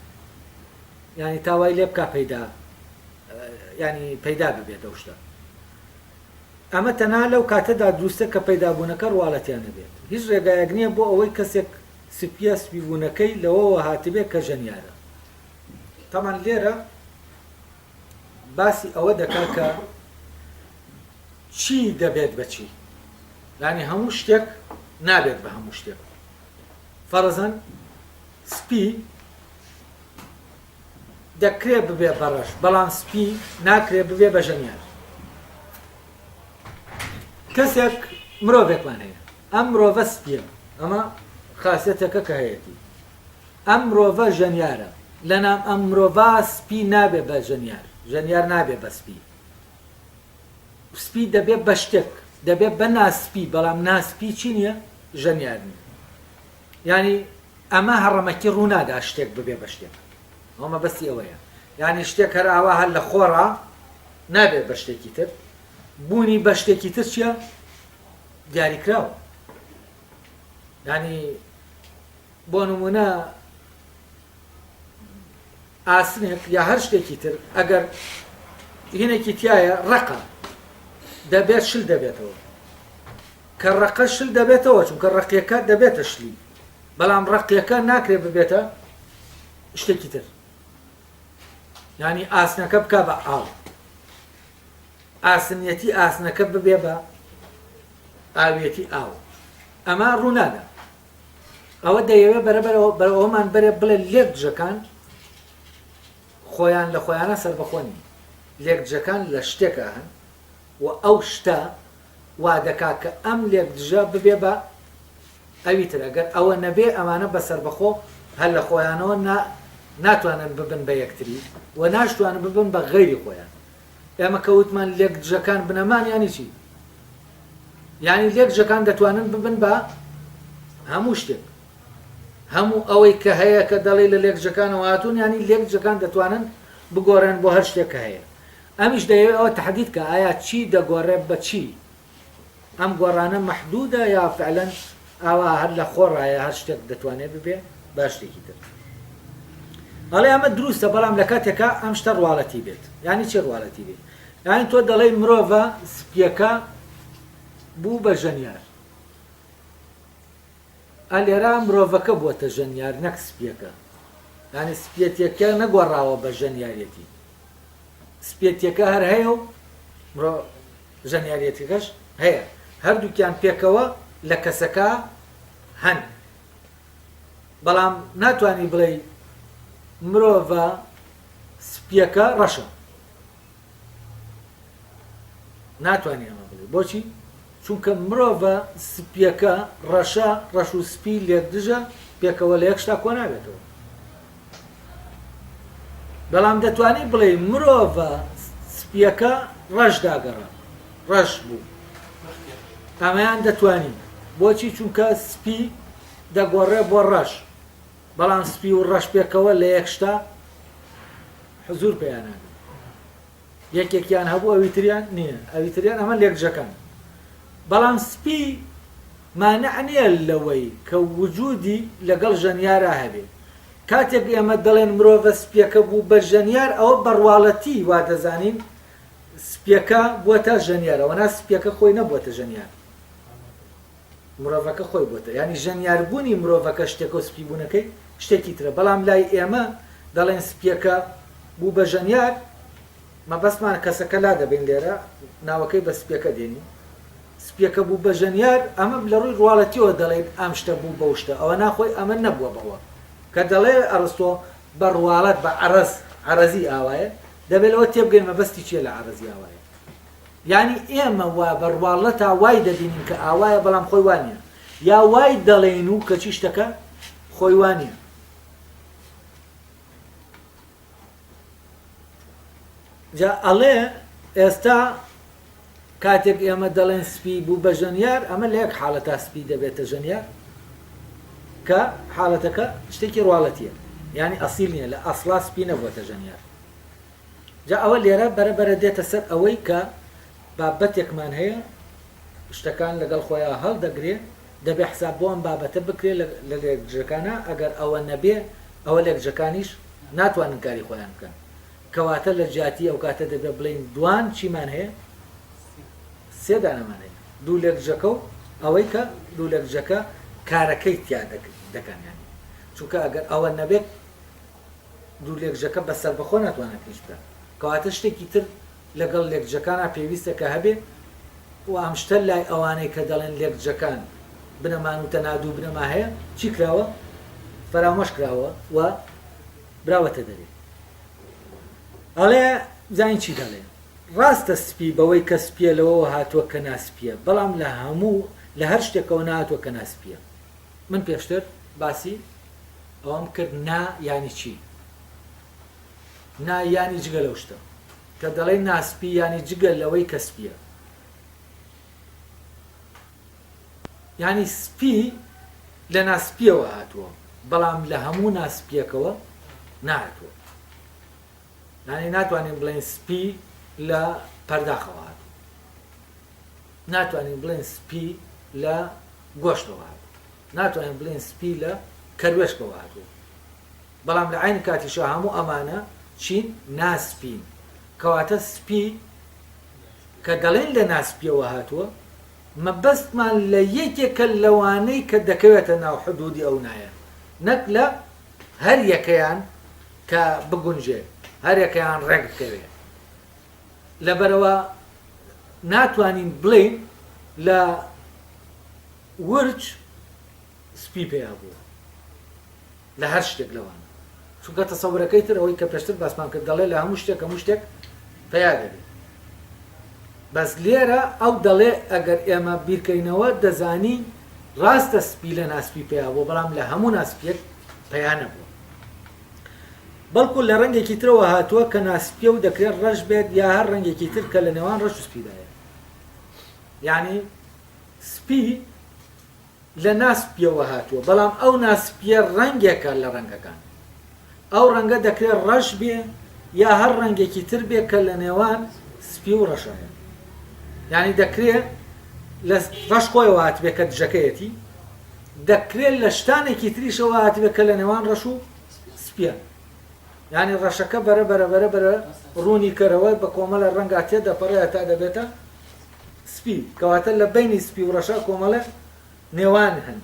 یانی تا وای لێ بکا پەیدا یانی پەیدا ببێت ئەو شتە ئەمە تەنها لەو کاتەدا دروستە کە پەیدابوونەکە ڕواڵەتیان نەبێت هیچ ڕێگایەک نییە بۆ ئەوەی کەسێک سپیە سپیبوونەکەی لەوەوە هاتبێ کە ژەنیارە. تەبعەن لێرە باسی ئەوە دەکا کە چی دەبێت بە چی. یانی هەموو شتێک نابێت بە هەموو شتێک. فەرزەن سپی دەکرێ ببێ بە ڕەش، بەڵام سپی ناکرێ ببێ بە ژەنیار. کەسێک مرۆڤێکمان هەیە ئەم مرۆڤە سپیە ئەمە خاسیەتێکە کە هەیەتی ئەم مرۆڤە ژەنیارە لەنام ئەم مرۆڤە سپی نابێ بە ژەنیار ژەنیار نابێ بە سپی سپی دەبێ بە شتێک دەبێ بە ناسپی بەڵام ناسپی چی نییە ژەنیار نییە یعنی ئەمە هەڕەمەکی ڕوونادا شتێک ببێ بە شتێک ئەوە مەبەستی ئەوەیە یعنی شتێک هەر ئاوا هەر لە خۆڕا نابێت بە شتێکی تر بوونی بە شتێکی تر چییە دیاریکراوە یعنی بۆ نمونە ئاسنێک یا هەر شتێکی تر ئەگەر هینێکی تایە ڕقە دەبێت شل دەبێتەوە کە ڕقە شل دەبێتەوە چونکە ڕقیەکە دەبێتە شلی بەڵام ڕقیەکە ناکرێت ببێتە شتێکی تر یانی ئاسنەکە بکا بە ئاو ئاسنیەتی ئاسنەکە ببێ بە ئاویەتی ئاو ئەمە ڕوونادا ئەوە دەیەوێ بەرەبەرەوە بەرەوەمان بەرێ بڵێ لێک دژەکان خۆیان لە خۆیانە سربەخۆ نین لێک دژەکان لە شتێکە هەن و ئەو شتە وا دەکا کە ئەم لێک دژە ببێ بە ئەوی تر ئەگەر ئەوە نەبێ ئەمانە بە سەربەخۆ هەر لە خۆیانەوە نا ناتوانن ببن بە یەکتری و ناشتوانن ببن بە غەیری خۆیان. ئێمە کە وتمان لێکدژەکان بنەمان یانی چی؟ یانی لێکدژەکان دەتوانن ببن بە هەموو شتێک. هەموو ئەوەی کە هەیە کە دەڵێی لە لێکدژەکانەوە هاتوون یانی لێکدژەکان دەتوانن بگۆڕێن بۆ هەر شتێک کە هەیە. ئەمیش دەیەوێ ئەوە تەحدید کە ئایا چی دەگۆڕێ بە چی؟ ئەم گۆڕانە مەحدودە یا فعلەن ئاوا هەر لە خۆڕایە هەر شتێک دەتوانێ ببێ بە شتێکی تر؟ ئەڵێ ئەمە دروستە بەڵام لە کاتێکا ئەم شتە ڕواڵەتی بێت. یانی چی ڕواڵەتی بێت؟ یانی تۆ دەڵێی مرۆڤە سپیەکە بوو بە ژەنیار. ئە لێرە مرۆڤەکە بووەتە ژەنیار نەک سپیەکە. یانی سپیەتیەکە نەگۆڕاوە بە ژەنیارێتی. سپیەتیەکە هەر هەیە و مرۆ ژەنیاریەتیەکەش هەیە هەردووکیان پێکەوە لە کەسەکە هەن بەڵام ناتوانی بڵێی مرۆڤە سپیەکە ڕەشە ناتوانانی ئەمە بڵێ بۆچی چونکە مرۆڤە سپیەکە ڕەشە ڕەش و سپی لێکدژە پێکەوە لە یەک شتا کۆ نابێتەوە بەڵام دەتوانی بڵێی مرۆڤە سپیەکە ڕەش داگەڕا ڕەش بوو ئەمەیان دەتوانی بۆچی چونکە سپی دەگۆڕێ بۆ ڕەش بەڵام سپی و ڕەش پێکەوە لە یەک شتا حزور پێیانان یەکێکیان هەبوو ئەوی تریان نییە ئەوی تریان ئەمە لێکجەکان بەڵام سپی مانع نییە لەوەی کە وجودی لەگەڵ ژەنیارا هەبێ کاتێک ئێمە دەڵێن مرۆڤە سپیەکە بوو بە ژەنیار ئەوە بەڕواڵەتی وا دەزانین سپیەکە بووەتە ژەنیار ئەوەنا سپیەکە خۆی نەبووەتە ژەنیار. مرۆڤەکە خۆی بۆتە یانی ژەنیار بوونی مرۆڤەکە شتێکە و سپی بوونەکەی شتێکی ترە بەڵام لای ئێمە دەڵێن سپیەکە بوو بە ژەنیار مەبەستمان کەسەکە لا دەبەین لێرە ناوەکەی بە سپیەکە دێنین سپیەکە بوو بە ژەنیار ئەمە لە ڕووی ڕواڵەتیەوە دەڵێن ئەم شتە بوو بەو شتە ئەوە ناخۆی ئەمە نەبووە بەوە کە دەڵێ ئەڕستۆ بە ڕواڵەت بە عەڕەز عەڕەزی ئاوایە دەبێ لەوە تێبگەین مەبەستی چیە لە عەڕەزی ئاوایە یانی ئێمە وا بە ڕواڵەتا وای دەبینین کە ئاوایە بەڵام خۆی وا نییە یا وای دەڵێین و کەچی شتەکە خۆی وا نییە. جا ئەڵێ ئێستا کاتێک ئێمە دەڵێن سپی بوو بە ژەنیار ئەمە لە یەک حاڵەتا سپی دەبێتە ژەنیار کە حاڵەتەکە شتێکی ڕواڵەتیە یعنی ئەسیل نییە لە ئەسڵا سپی نەبووەتە ژەنیار جا ئەوە لێرە بەرە بەرە دێتە سەر ئەوەی کە بابەتێکمان هەیە شتەکان لەگەڵ خۆیان هەڵدەگرێ دەبێ حساب بۆ ئەم بابەتە بکرێ لە لێکدژەکانا ئەگەر ئەوە نەبێ ئەوە لێکدژەکانیش ناتوانن کاری خۆیان بکەن کەواتە لە جیاتی ئەو کاتە دەبێ بڵێین دوان چیمان هەیە سێ دانەمان هەیە دوو لێکدژەکە و ئەوەی کە دوو لێکدژەکە کارەکەی تیا دەکەن یانی چونکە ئەگەر ئەوە نەبێت دوو لێکژەکە بە سەربەخۆ ناتوانێت هیچ بکات کەواتە شتێکی تر لەگەڵ لێکجەکانا پێویستە کە هەبێ و ئەم شتە لای ئەوانەی کە دەڵێن لێکجەکان بنەمان و تەنها دوو بنەما هەیە چی کراوە فەرامۆش کراوە و براوەتە دەرێ ئەڵێ بزانین چی دەڵێ ڕاستە سپی بەوەی کە سپیە لەوەوە هاتووە کە ناسپیە بەڵام لە هەموو لە هەر شتێکەوە نهاتووە کە ناسپیە من پێشتر باسی ئەوەم کرد نا یانی چی؟ نا یانی جگە لەو شتە. کە دەڵێی ناسپی یانی جگە لەوەی کە سپیە. یانی سپی لە ناسپیەوە هاتووە بەڵام لە هەموو ناسپیەکەوە نهاتووە. یانی ناتوانین بڵێن سپی لە پەرداخەوە هاتووە. ناتوانین بڵێن سپی لە گۆشتەوە هاتووە. ناتوانین بڵێین سپی لە کەروێشکەوە هاتووە، بەڵام لە عەین کاتیشا هەموو ئەمانە چین؟ ناسپین. کەواتە سپی کە دەڵێین لە ناسپیەوە هاتووە، مەبەستمان لە یەکێکە لەوانەی کە دەکەوێتە ناو حدودی ئەو نایە، نەک لە هەر یەکەیان کە بگونجێ، هەر یەکەیان ڕێک بکەوێ. لەبەرئەوە ناتوانین بڵێین لە ورچ سپی پیا بووە لە هەر شتێک لەوانە چونکە تەسەورەکەی تر ئەوەی کە پێشتر باسمان کرد دەڵێ لە هەموو شتێک هەموو شتێک پیا دەبێت بەس لێرە ئەو دەڵێ ئەگەر ئێمە بیرکەینەوە دەزانی ڕاستە سپی لە ناسپی پیا بووە بەڵام لە هەموو ناسپیەک پیا نەبووە بەڵکو لە ڕەنگێکی ترەوە هاتووە کە ناسپیە و دەکرێت ڕەش بێت یا هەر ڕەنگێکی تر کە لە نێوان ڕەش و سپیدایە یعنی سپی لە ناسپیەوە هاتووە، بەڵام ئەو ناسپیە ڕەنگێکە لە ڕەنگەکان. ئەو ڕەنگە دەکرێ ڕەش بێ یا هەر ڕەنگێکی تر بێ کە لە نێوان سپی و ڕەشایە. یانی دەکرێ لە ڕەش خۆیەوە هاتبێ کە دژەکەیەتی، دەکرێ لە شتانێکی تریشەوە هاتبێ کە لە نێوان ڕەش و سپیە. یانی ڕەشەکە بەرە بەرە بەرە بەرە ڕوونی کەرەوە بە کۆمەڵە ڕەنگا تێدەپەڕێ هەتا دەبێتە سپی، کەواتە لە بەینی سپی و ڕەشا کۆمەڵێ نێوان هەن.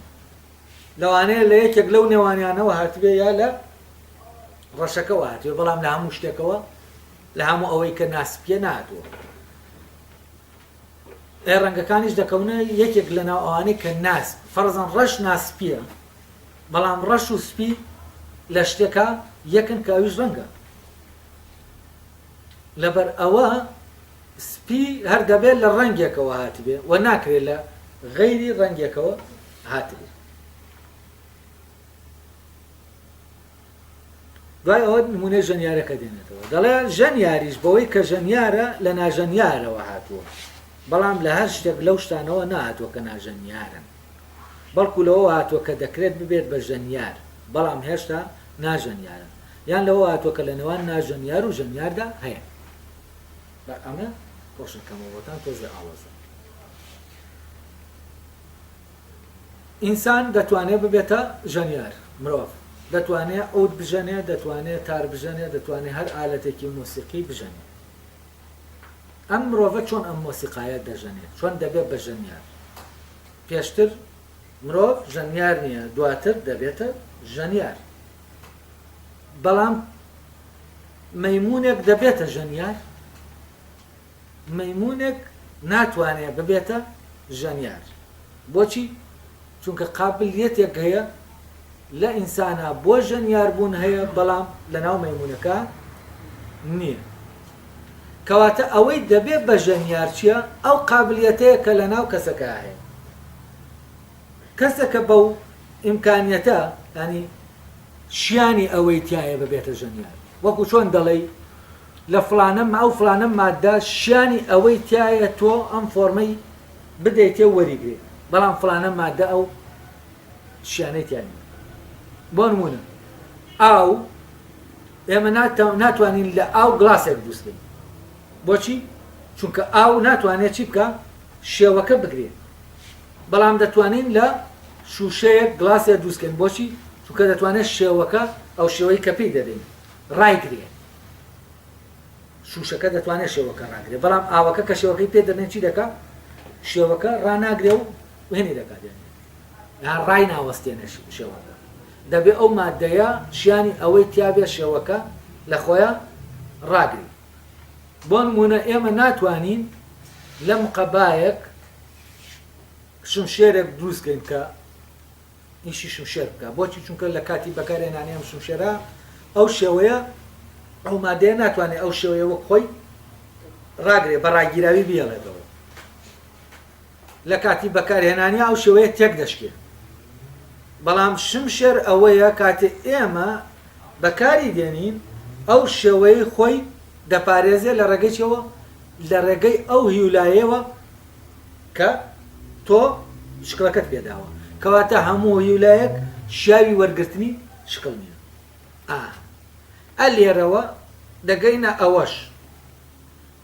لەوانەیە لە یەکێک لەو نێوانیانەوە هاتبێ یا لە ڕەشەکەوە هاتبێ، بەڵام لە هەموو شتێکەوە، لە هەموو ئەوەی کە ناسپیە نەهاتووە. ئێ ڕەنگەکانیش دەکەونە یەکێک لە ناو ئەوانەی کە ناس، فەرزەن ڕەش ناسپیە، بەڵام ڕەش و سپی لە شتێکا یەکن کە ئەویش ڕەنگە. لەبەر ئەوە سپی هەر دەبێت لە ڕەنگێکەوە هاتبێ و ناکرێت لە غەیری ڕەنگێکەوە هاتبێ. دوای ئەوە نمونەی ژەنیارەکە دێنێتەوە دەڵێ ژەنیاریش بەوەی کە ژەنیارە لە ناژەنیارەوە هاتووە بەڵام لە هەر شتێک لەو شتانەوە نەهاتووە کە ناژەنیارن بەڵکو لەوە هاتووە کە دەکرێت ببێت بە ژەنیار بەڵام هێشتا ناژەنیارن یان لەوە هاتووە کە لە نێوان ناژەنیار و ژەنیاردا هەیە. با ئەمە ڕۆشن کەمەوە بۆتان تۆزێ ئاڵۆزە. ئینسان دەتوانێت ببێتە ژەنیار، مرۆڤ دەتوانێ عود بژەنێ، دەتوانێ تار بژەنێ، دەتوانێ هەر ئالەتێکی مۆسیقی بژەنێ. ئەم مرۆڤە چۆن ئەم مۆسیقایە دەژەنێ؟ چۆن دەبێت بە ژەنیار؟ پێشتر. مرۆڤ ژەنیار نییە، دواتر دەبێتە ژەنیار. بەڵام مەیموونێک دەبێتە ژەنیار؟ مەیموونێک ناتوانێت ببێتە ژەنیار. بۆچی؟ چونکە قابلیەتێک هەیە لە ئینسانا بۆ ژەنیار بوون هەیە بەڵام لەناو مەیموونەکە نییە. کەواتە ئەوەی دەبێت بە ژەنیار چییە؟ ئەو قابلیەتەیە کە لەناو کەسەکە هەیە. کەسەکە بەو ئیمکانیەتە یانی شیانی ئەوەی تیایە ببێتە ژەنیار. وەکو چۆن دەڵێی لە فڵانە ئەو فڵانە ماددە شیانی ئەوەی تیایە تۆ ئەم فۆرمەی بدەیتێ و وەریگرێ بەڵام فڵانە ماددە ئەو شیانەی تیا نییە. بۆ نموونە ئاو ئێمە ناتوانین لە ئاو گڵاسێک دروست کەین. بۆچی؟ چونکە ئاو ناتوانێت چی بکا؟ شێوەکە بگرێ. بەڵام دەتوانین لە شووشەیەک گڵاسێک دروست کەین. بۆچی؟ چونکە دەتوانێت شێوەکە ئەو شێوەی کە پێی دەدەین ڕایگرێ. شووشەکە دەتوانێت شێوەکە ڕاگرێ بەڵام ئاوەکە کە شێوەکەی پێ دەدەین چی دەکا؟ شێوەکە ڕاناگرێ و هێنی دەکات یانی یان ڕای ناوەستێنێ شێوەکە. دەبێ ئەو مادەیە شیانی ئەوەی تیابێ شێوەکە لە خۆیا ڕاگری. بۆ نموونە ئێمە ناتوانین لە مقەبایەک شمشێرێک دروست کەین کە ئیشی شمشێر بکا. بۆچی؟ چونکە لە کاتی بەکارهێنانی ئەم شمشێرە ئەو شێوەیە ئەو مادەیە ناتوانێت ئەو شێوەیە وەک خۆی ڕاگرێ بە ڕاگیراوی بهێڵێتەوە. لە کاتی بەکارهێنانی ئەو شێوەیە تێک دەشکێ. بەڵام شمشێر ئەوەیە کاتێ ئێمە بەکاری دێنین ئەو شێوەی خۆی دەپارێزێ لە ڕێگەی چیەوە؟ لە ڕێگەی ئەو هیولایەوە کە تۆ شکڵەکەت پێداوە. کەواتە هەموو هیولایەک شیاوی وەرگرتنی شکڵ نییە. ئا ئە لێرەوە دەگەینە ئەوەش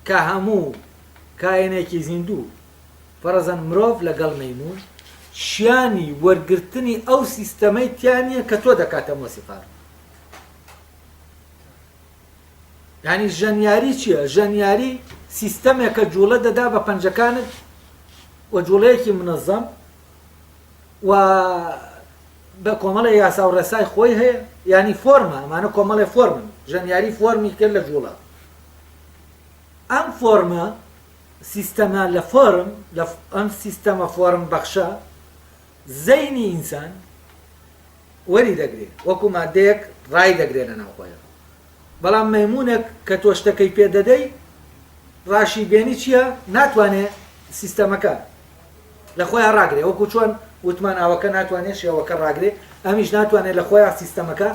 کە هەموو کائینێکی زیندوو، فەرەزەن مرۆڤ لەگەڵ مەیموون، شیانی وەرگرتنی ئەو سیستەمەی تیا نییە کە تۆ دەکاتە مۆسیقار. یانی ژەنیاری چییە؟ ژەنیاری سیستەمێکە جوڵە دەدا بە پەنجەکانت و جوڵەیەکی منەزەم و بە کۆمەڵێ یاسا و ڕێسای خۆی هەیە ینی فۆرمە ئەمانە کۆمەڵێ فۆرمن ژەنیاری فۆرمی کرد لە جوڵە ئەم فۆرمە سیستەمە لە فۆرم لە ئەم سیستەمە فۆرم بەخشە زەینی ئینسان وەری دەگرێ وەکو مادەیەک ڕای دەگرێ لە ناو خۆیان بەڵام مەیمونێک کە تۆ شتەکەی پێ دەدەی ڕاشی بێنی چییە ناتوانێ سیستەمەکە لە خۆیان ڕاگرێ وەکو چۆن وتمان ئاوەکە ناتوانێت شێوەکە ڕاگرێ ئەمیش ناتوانێت لە خۆیان سیستەمەکە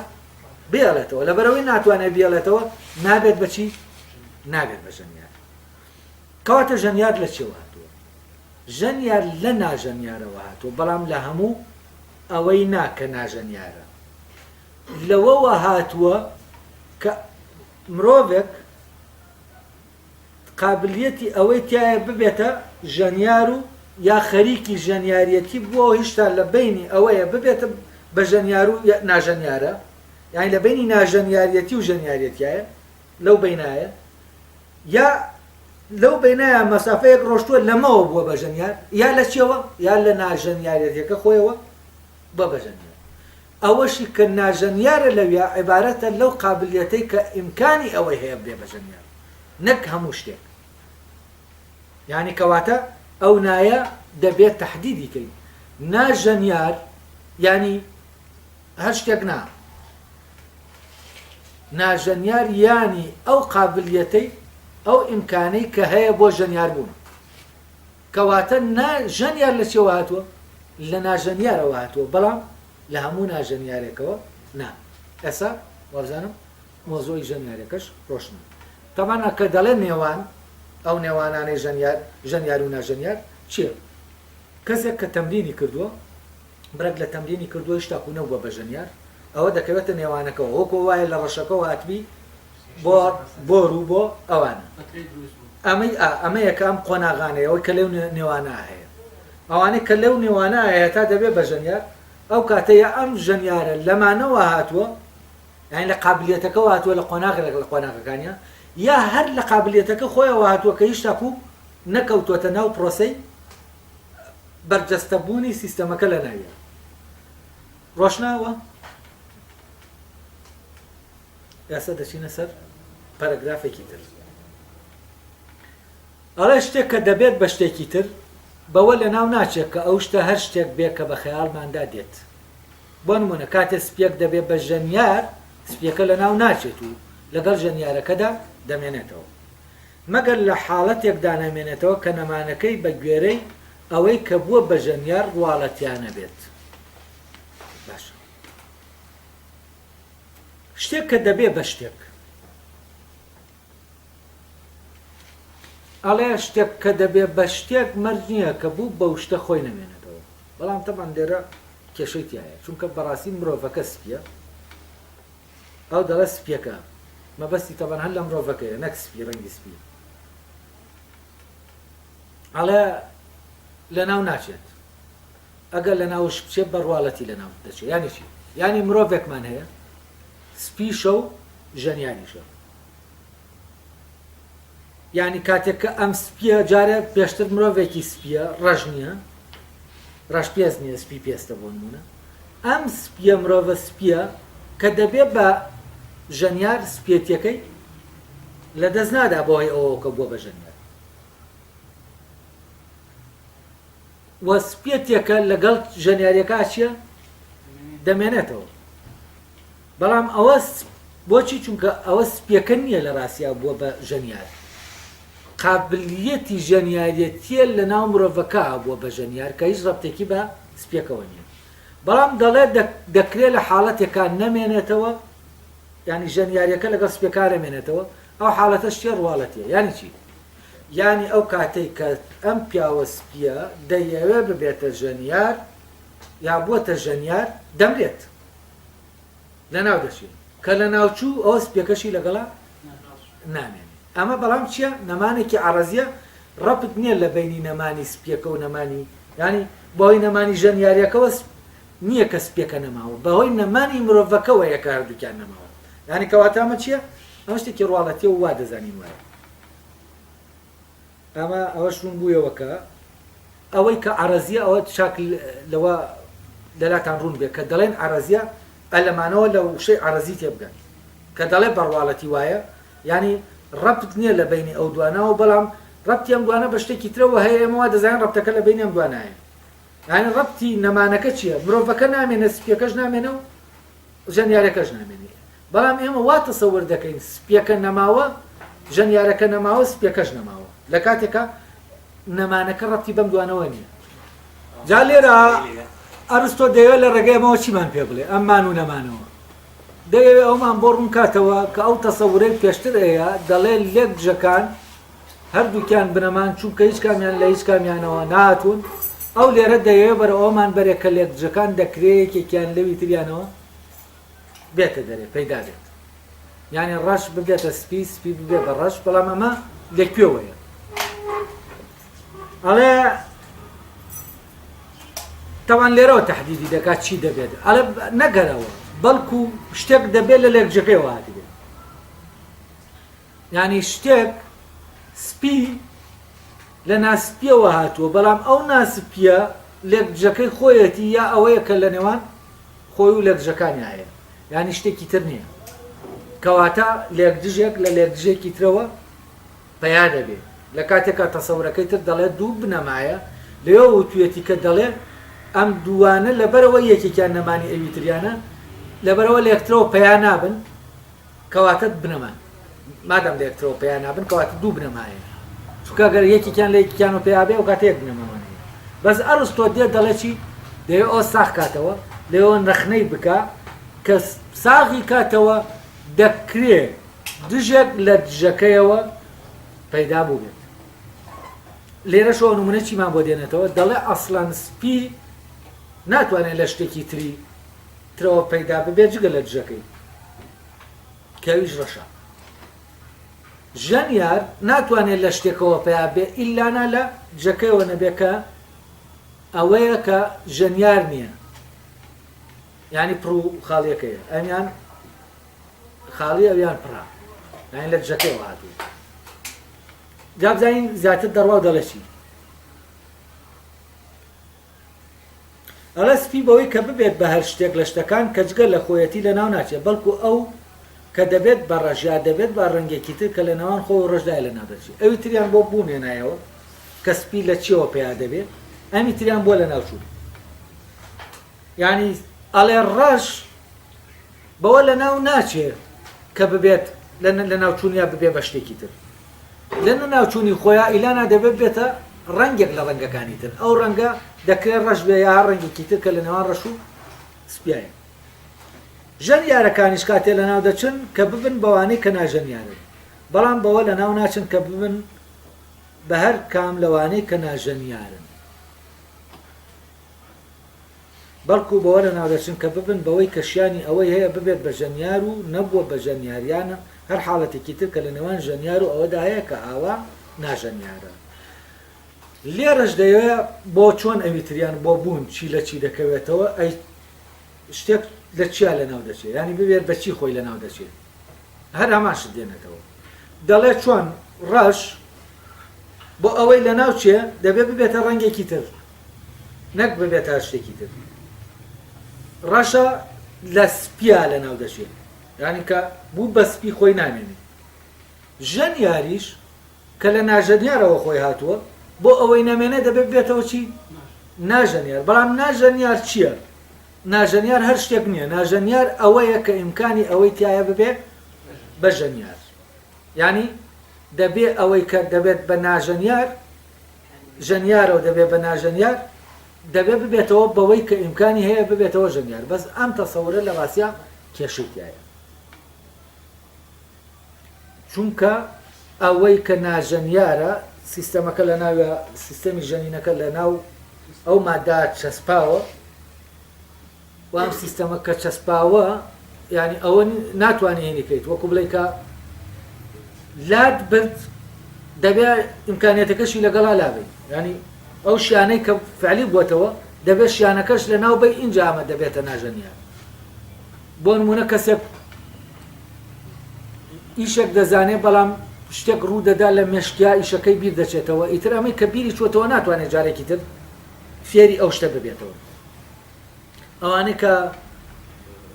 بێڵێتەوە لەبەرەوەی ناتوانێت بێڵێتەوە نابێت بەچی نابێت بە ژەنیار کەواتە ژەنیار لە چێوە هاتووە ژەنیار لە ناژەنیارەوە هاتووە بەڵام لە هەموو ئەوەی نا کە ناژەنیارە لەوەوە هاتووە کە مرۆڤێک قابلیەتی ئەوەی تیایە ببێتە ژەنیار و یا خەریکی ژەنیاریەتی بووە و هیشتا لە بەینی ئەوەیە ببێتە بە ژەنیار و ناژەنیارە یانی لە بەینی ناژەنیاریەتی و ژەنیاریەتیایە لەو بەینایە یا لەو بەینایە مەسافەیەک ڕۆشتووە لەمەوە بووە بە ژەنیار یا لە چیەوە یا لە ناژەنیارەتیەکە خۆیەوە بووە بە ژەنیار ئەوەشی کە ناژەنیارە لەویا عیبارەتە لەو قابلیەتەی کە ئیمکانی ئەوەی هەیە ببێ بە ژەنیار نەک هەموو شتێک یانی کەواتە ئەو نایە دەبێت تەحدیدی کەین ناژەنیار یانی هەر شتێک نا ناژەنیار یانی ئەو قابلیەتەی ئەو ئیمکانەی کە هەیە بۆ ژەنیار بوون کەواتە نا ژەنیار لە چیەوە هاتووە؟ لە ناژەنیارەوە هاتووە بەڵام لە هەموو ناژەنیارێکەوە نا. ئێستا وابزانم مەوزوعی ژەنیارەکەش ڕۆشنە. تەبعەن کە دەڵێ نێوان ئەو نێوانانەی ژەنیار، ژەنیار و ناژەنیار چییە؟ کەسێک کە تەمرینی کردووە، بڕێک لە تەمرینی کردووە هیشتاکو نەبووە بە ژەنیار، ئەوە دەکەوێتە نێوانەکەوە وەکو وایە لە ڕەشەکەوە هاتبی بۆ بۆر و بۆ ئەوانە. ئەمەی ئا ئەمەیە کە ئەم قۆناغانەیە ئەوەی کە لەو نێوانە هەیە ئەوانەی کە لەو نێوانە هەیە تا دەبێ بە ژەنیار ئەو کاتە یا ئەم ژەنیارە لەمانەوە هاتووە یانی لە قابلیەتەکەوە هاتووە لە قۆناغێک لە قۆناغەکانیا یا هەر لە قابلیەتەکە خۆیەوە هاتووە کە هیچ تاکو نەکەوتووەتە ناو پرۆسەی. بەرجەستەبوونی سیستەمەکە لە ناویە. ڕۆشنە ئەوە؟ ئێستا دەچینە سەر پەرەگرافێکی تر. ئەڵێ شتێک کە دەبێت بە شتێکی تر، بەوە لەناو ناچێت کە ئەو شتە هەر شتێک بێ کە بە خەیاڵماندا دێت. بۆ نموونە کاتێ سپییەک دەبێ بە ژەنیار، سپییەکە لەناو ناچێت و لەگەڵ ژەنیارەکەدا دەمێنێتەوە. مەگەر لە حاڵەتێکدا نەمێنێتەوە کە نەمانەکەی بە گوێرەی ئەوەی کە بووە بە ژەنیار ڕواڵەتیانە بێت. باشە. شتێک کە دەبێ بە شتێک. ئەڵێ شتێک کە دەبێ بە شتێک مەرج نییە کە بوو بەو شتە خۆی نەمێنێتەوە. بەڵام تەبعەن لێرە کێشەی تیایە چونکە بەڕاستی مرۆڤەکە سپییە. ئەو دەڵێ سپیەکە، مەبەستی تەبعەن هەر لە مرۆڤەکەیە نەک سپی ڕەنگی سپی. ئەڵێ لەناو ناچێت. ئەگەر لەناوش بچێت بە ڕواڵەتی لەناو دەچێت. یانی چی؟ یانی مرۆڤێکمان هەیە سپیشە و ژەنیاریشە. یانی کاتێک کە ئەم سپیە جارێ پێشتر مرۆڤێکی سپیە ڕەش نییە ڕەش پێست نییە سپی پێستە بۆ نمونە ئەم سپیە مرۆڤە سپیە کە دەبێ بە ژەنیار سپێتیەکەی لە دەست نادا بۆی ئەوە کە بووە بە ژەنیار و سپێتیەکە لەگەڵ ژەنیاریەکە چیە دەمێنێتەوە بەڵام ئەوە بۆچی چونکە ئەوە سپیەکە نییە لە ڕاستیا بووە بە ژەنیار قابلیەتی ژەنیاریەتیە لە ناو مرۆڤەکە بووە بە ژەنیار کە هیچ ڕەبتێکی بە سپیەکەوە نییە بەڵام دەڵێ دەکرێت لە حاڵەتێکا نەمێنێتەوە ینی ژەنیاریەکە لەگەڵ سپیەکە نەمێنێتەوە ئەو حاڵەتەش چیە ڕواڵەتیە یانی چی یانی ئەو کاتێک کە ئەم پیاوە سپیە دەیەوێ ببێتە ژەنیار یا بووەتە ژەنیار دەمرێت لەناو دەچێ کە لەناوچوو ئەوە سپیەکەشی لەگەڵا نامێنێ ئەمە بەڵام چییە نەمانێکی عەڕەزیە ڕەبت نییە لە بەینی نەمانی سپیەکە و نەمانی یانی بەهۆی نەمانی ژەنیاریەکەوە نییە کە سپیەکە نەماوە بەهۆی نەمانی مرۆڤەکەوەیە کە هەردووکیان نەماوە یانی کەواتە ئەمە چییە ئەمە شتێکی ڕواڵەتیە و وا دەزانین وایە ئەمە ئەوەش ڕوون بوویەوە کە ئەوەی کە عەرەزیە ئەوە چاک لەوە لەلاتان ڕوون بێ کە دەڵێن عەرەزیە ئەلەمانەوە لە وشەی عەرەزی تێبگەن کە دەڵێ بەڕواڵەتی وایە یانی ڕەبت نییە لە بەینی ئەو دوانەوە بەڵام ڕەبتی ئەم دوانە بە شتێکی ترەوە هەیە ئێمە وا دەزانین ڕەبتەکە لە بەینی ئەم دوانایە یانی ڕەبتی نەمانەکە چییە مرۆڤەکە نامێنێ سپیەکەش نامێنێ و ژەنیارەکەش نامێنێ بەڵام ئێمە وا تەسەور دەکەین سپیەکە نەماوە ژەنیارەکە نەماوە سپیەکەش نەماوە لە کاتێکا نەمانەکە ڕەبتی بەم دوانەوە نییە جا لێرە ئەرستۆ دەیەوێت لە ڕێگەی ئەمەوە چیمان پێ بڵێ ئەم مان و نەمانەوە دەیەوێت ئەومان بۆ ڕوون کاتەوە کە ئەو تەسەورەی پێشتر هەیە دەڵێ لێک دژەکان هەردووکیان بنەمان چونکە هیچ کامیان لە هیچ کامیانەوە ناتون ئەو لێرە دەیەوێت بەرە ئەومان بەرێ کە لێک دژەکان دەکرێ یەکێکیان لەوی تریانەوە بێتە دەرێ پەیدا بێت یعنی ڕەش ببێتە سپی سپی ببێ بە ڕەش بەڵام ئەمە لە کوێوەیە ئەڵێ تەوان لێرەوە تهدیدی دەکات چی دەبێت ئەڵێ نەگەرەوە بەڵکو شتێک دەبێت لە لێکجەکەیەوە هاتبێت یعنی شتێک سپی لە ناسپیەوە هاتووە بەڵام ئەو ناسپیە لێکجەکەی خۆیەتی یا ئەوەیە کە لە نێوان خۆی و لێکدژەکانیا هەیە یانی شتێکی تر نییە کەواتە لێکدژێک لە لێکدژێکی ترەوە پەیا دەبێ لە کاتێکا تەسەورەکەی تر دەڵێ دوو بنەمایە لەوێ وتویەتی کە دەڵێ ئەم دووانە لەبەرەوە یەکێکیان نەمانی ئەوی تریانە لەبەرەوە لێکترەوە پەیا نابن کەواتە بنەمان مادام لە یەکترەوە پەیا نابن کەواتە دوو بنەمایە چونکە گەر یەکێکیان لە یەکێکیانەوە پەیا بێ ئەو کاتە یەک بنەمامان هەیە بەس ئەرستۆ دێت دەڵێ چی دەیەوێ ئەوە ساغ کاتەوە لەوێوە ڕەخنەی بکا کە ساغی کاتەوە دەکرێ دژێک لە دژەکەیەوە پەیدا بووبێت لێرەشەوە نمونە چیمان بۆ دێنێتەوە دەڵێ ئەسڵەن سپی ناتوانێت لە شتێکی تری ترەوە پەیدا ببێت جگە لە دژەکەی کە ئەویش ڕەشە. ژەنیار ناتوانێت لە شتێکەوە پەیا بێ ئیلا نا لە دژەکەیەوە نەبێ کە ئەوەیە کە ژەنیار نییە یانی پڕ و خاڵیەکەیە ئەمیان خاڵی ئەویان پڕە یانی لە دژەکەیەوە هاتووە جا بزانین زیاتر دەڕوا و دەڵێ چی. ئەڵێ سپی بەوەی کە ببێت بە هەر شتێک لە شتەکان کە جگە لە خۆیەتی لەناو ناچێت، بەڵکو ئەو کە دەبێت بە ڕەش یا دەبێت بە ڕەنگێکی تر کە لە نێوان خۆی و ڕەشدایە لەناو دەچێت. ئەوی تریان بۆ بوون هێنایەوە کە سپی لە چیەوە پەیا دەبێ، ئەمی تریان بۆ لەناوچوون. یانی ئەڵێ ڕەش بەوە لەناو ناچێ کە ببێت لە لەناوچوون یا ببێ بە شتێکی تر. لە نەناوچوونی خۆیا ئیلانا دەبێت ببێتە ڕەنگێک لە ڕەنگەکانی تر. ئەو ڕەنگە دەکرێ ڕەش بێ یا هەر ڕەنگێکی تر کە لە نێوان ڕەش و سپیایە. ژەنیارەکانیش کاتێ لەناو دەچن کە ببن بەوانەی کە ناژەنیارن، بەڵام بەوە لەناو ناچن کە ببن بە هەر کام لەوانەی کە ناژەنیارن. بەڵکو بەوە لەناودەچن کە ببن بەوەی کە شیانی ئەوەی هەیە ببێت بە ژەنیار و نەبووە بە ژەنیار یان هەر حاڵەتێکی تر کە لە نێوان ژەنیار و ئەوەدا هەیە کە ئاوا ناژەنیارە. لێرەش دەیەوێ بۆ چۆن ئەوی تریان بۆ بوون چی لە چی دەکەوێتەوە ئەی شتێک لە چیا لەناو دەچێ یانی ببێت بە چی خۆی لەناو دەچێ هەر هەمان شت دێنێتەوە دەڵێ چۆن ڕەش بۆ ئەوەی لەناو چێ دەبێ ببێتە ڕەنگێکی تر نەک ببێتە هەر شتێکی تر ڕەشە لە سپیا لەناو دەچێت یعنی کە بوو بە سپی خۆی نامێنێ ژەنیاریش کە لە ناژەنیارەوە خۆی هاتووە بۆ ئەوەی نەمێنێ دەبێت بێتەوە چی ناژەنیار بەڵام ناژەنیار چییە؟ ناژەنیار هەر شتێک نییە ناژەنیار ئەوەیە کە ئیمکانی ئەوەی تایە ببێ بە ژەنیار یعنی دەبێ ئەوەی کە دەبێت بە ناژەنیار ژەنیارە و دەبێ بە ناژەنیار، دەبێ ببێتەوە بەوەی کە ئیمکانی هەیە ببێتەوە ژەنیار، بەس ئەم تەسەورە لە ڕاستیا کێشەی تیایە. چونکە ئەوەی کە ناژەنیارە، سیستەمەکە لە ناویا، سیستەمی ژەنینەکە لە ناو ئەو مادە چەسپاوە، و ئەم سیستەمە کە چەسپاوە یانی ئەوە ناتوانانی هێنی کەیت وەکو بڵێ کە لات برد دەبێ ئیمکانیەتەکەشی لەگەڵا لابی ینی ئەو شیانەی کە فعلی بووەتەوە دەبێت شیانەکەش لە ناو بەی ئینجا ئەمە دەبێتە ناژەنیان بۆ نمونە کەسێک ئیشێک دەزانێ بەڵام شتێک ڕوو دەدا لە مێشکیا ئیشەکەی بیر دەچێتەوە ئیتر ئەمەی کە بیری چۆتەوە ناتوانێت جارێکی تر فێری ئەو شتە ببێتەوە ئەوانەی کە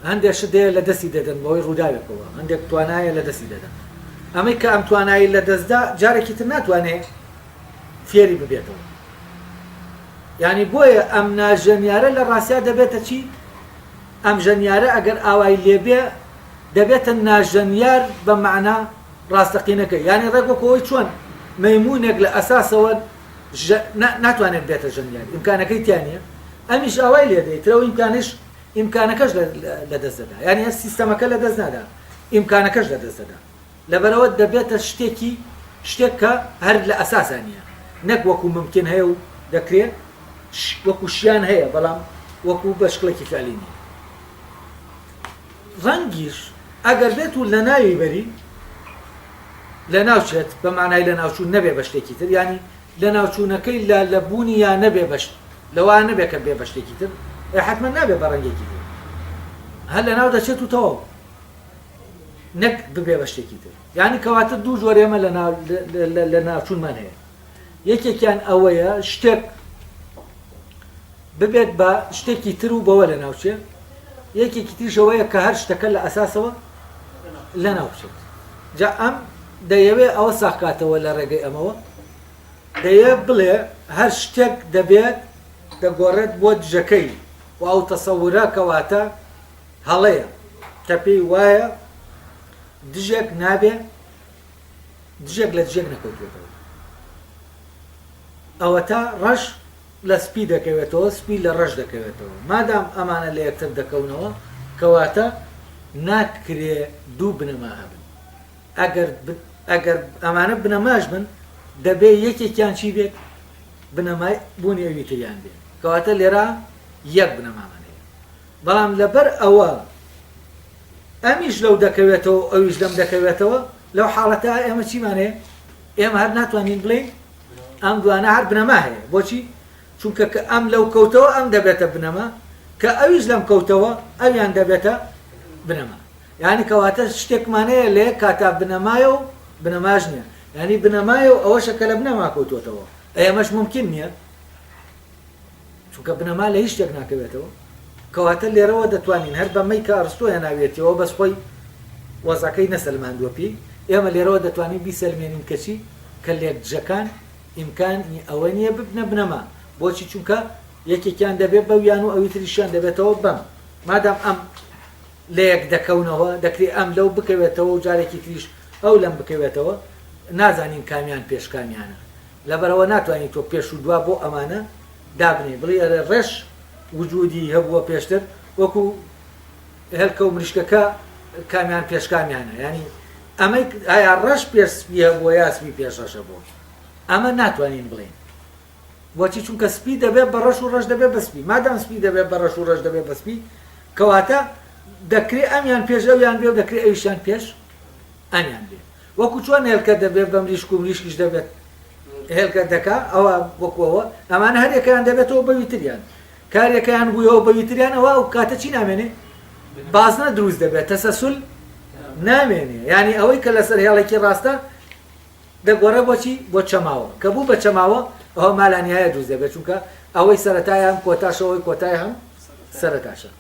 هەندێک شت هەیە لە دەستی دەدەن بەهۆی ڕووداوێکەوە هەندێک توانایە لە دەستی دەدەن ئەمەی کە ئەم توانایی لە دەستدا جارێکی تر ناتوانێت فێری ببێتەوە یعنی بۆیە ئەم ناژەنیارە لە ڕاستیا دەبێتە چی ئەم ژەنیارە ئەگەر ئاوای لێبێ دەبێتە ناژەنیار بە معنا ڕاستەقینەکە یعنی ڕێک وەکەوەی چۆن مەمونێک لە ئەساسەوە ناتوانێت بێتە ژەنیار ئیمکانەکەی تیا نییە ئەمیش ئاوای لێ دێ ترەوە ئیمکانش ئیمکانەکەش لە دەست دەدا یعنی هەر سیستەمەکە لە دەست نادا ئیمکانەکەش لە دەست دەدا لەبەرەوە دەبێتە شتێکی شتێک کە هەر لە ئەساسا نییە نەک وەکو ممکن هەیە و دەکرێت وەکو شیان هەیە بەڵام وەکو بە شکڵێکی فعلی نییە ڕەنگیش ئەگەر بێت و لە ناوی بەری لەناوچێت بە مانای لەناوچوون نەبێ بە شتێکی تر یانی لەناوچوونەکەی لە لە بوونی یا نەبێ بە لەوە نەبێ کە بێ بە شتێکی تر ئێ حەتمەن نابێ بە ڕەنگێکی تر هەر لەناو دەچێت و تەواو نەک ببێ بە شتێکی تر یانی کەواتە دوو جۆر ئێمە لە ناوچوونمان هەیە یەکێکیان ئەوەیە شتێک ببێت بە شتێکی تر و بەوە لەناوچێ، یەکێکی تریش ئەوەیە کە هەر شتەکە لە ئەساسەوە لەناوبچێت. جا ئەم دەیەوێ ئەوە ساغکاتەوە لە ڕێگەی ئەمەوە، دەیەوێ بڵێ هەر شتێک دەبێت دەگۆڕێت بۆ دژەکەی و ئەو تەسەورە کەواتە هەڵەیە کە پێی وایە دژێک نابێ دژێک لە دژێک نەکەوتووەتەوە. ئەوەتا ڕەش لە سپی دەکەوێتەوە، سپی لە ڕەش دەکەوێتەوە. مادام ئەمانە لە یەکتر دەکەونەوە، کەواتە ناکرێ دوو بنەما هەبن. ئەگەر ئەگەر ئەمانە بنەماش بن، دەبێ یەکێکیان چی بێت؟ بنەمای بوونی ئەوی تریان بێت. کەواتە لێرە یەک بنەمامان هەیە. بەڵام لەبەر ئەوە ئەمیش لەو دەکەوێتەوە و ئەویش لەم دەکەوێتەوە، لەو حاڵەتە ئێمە چیمان هەیە؟ ئێمە هەر ناتوانین بڵێین ئەم دوانە هەر بنەما هەیە بۆچی چونکە کە ئەم لەو کەوتەوە ئەم دەبێتە بنەما کە ئەویش لەم کەوتەوە ئەویان دەبێتە بنەما یعنی کەواتە شتێکمان هەیە لە یەک کاتا بنەمایە و بنەماش نییە یعنی بنەمایە و ئەوەشە کە لە بنەما کەوتوەتەوە ئێمەش ممکن نییە. چونکە بنەما لە هیچ شتێک ناکەوێتەوە. کەواتە لێرەوە دەتوانین هەر بەمەی کە ئەڕستۆ هێناویەتیەوە بەس خۆی وەزعەکەی نەسەلماندووە پێی، ئێمە لێرەوە دەتوانین بیسەلمێنین کە چی؟ کە لێکدژەکان ئیمکانی ئەوە نییە ببنە بنەما. بۆچی؟ چونکە یەکێکیان دەبێت بەویان و ئەوی تریشیان دەبێتەوە بەم. مادام ئەم لەیەک دەکەونەوە، دەکرێ ئەم لەو بکەوێتەوە و جارێکی تریش ئەو لەم بکەوێتەوە، نازانین کامیان پێش کامیانە. لەبەرئەوە ناتوانی تۆ پێش و دوا بۆ ئەمانە دابنێی بڵێی ئەرێ ڕێش وجودی هەبووە پێشتر وەکو هێلکە و مریشکەکە کامیان پێش کامیانە یانی ئەمەی ئایا ڕەش پێش سپی هەبووە یا سپی پێش ڕەش هەبووە ئەمە ناتوانین بڵێین بۆچی چونکە سپی دەبێت بە ڕەش و ڕەش دەبێت بە سپی مادام سپی دەبێت بە ڕەش و ڕەش دەبێت بە سپی کەواتە دەکرێ ئەمیان پێش ئەویان بێ و دەکرێ ئەویشیان پێش ئەمیان بێ وەکو چۆن هێلکە دەبێت بە مریشک و مریشکیش دەبێت هێلکە دەکا ئەوە وەکو ئەوە ئەمانە هەریەکەیان دەبێتەوە بەوی تریان کارێکیان بوویەوە بەوی تریان ئەوە ئەو کاتە چی نامێنێ بازنە دروست دەبێت تەسەسول نامێنێ ینی ئەوەی کە لەسەر هێڵێکی ڕاستە دەگۆڕێ بۆچی بۆ چەماوە کە بوو بە چەماوە ئەوە مالانیایە دروست دەبێت چونکە ئەوەی سەرەتای هەم کۆتاشەوەی کۆتای هەم سەرەتاشە.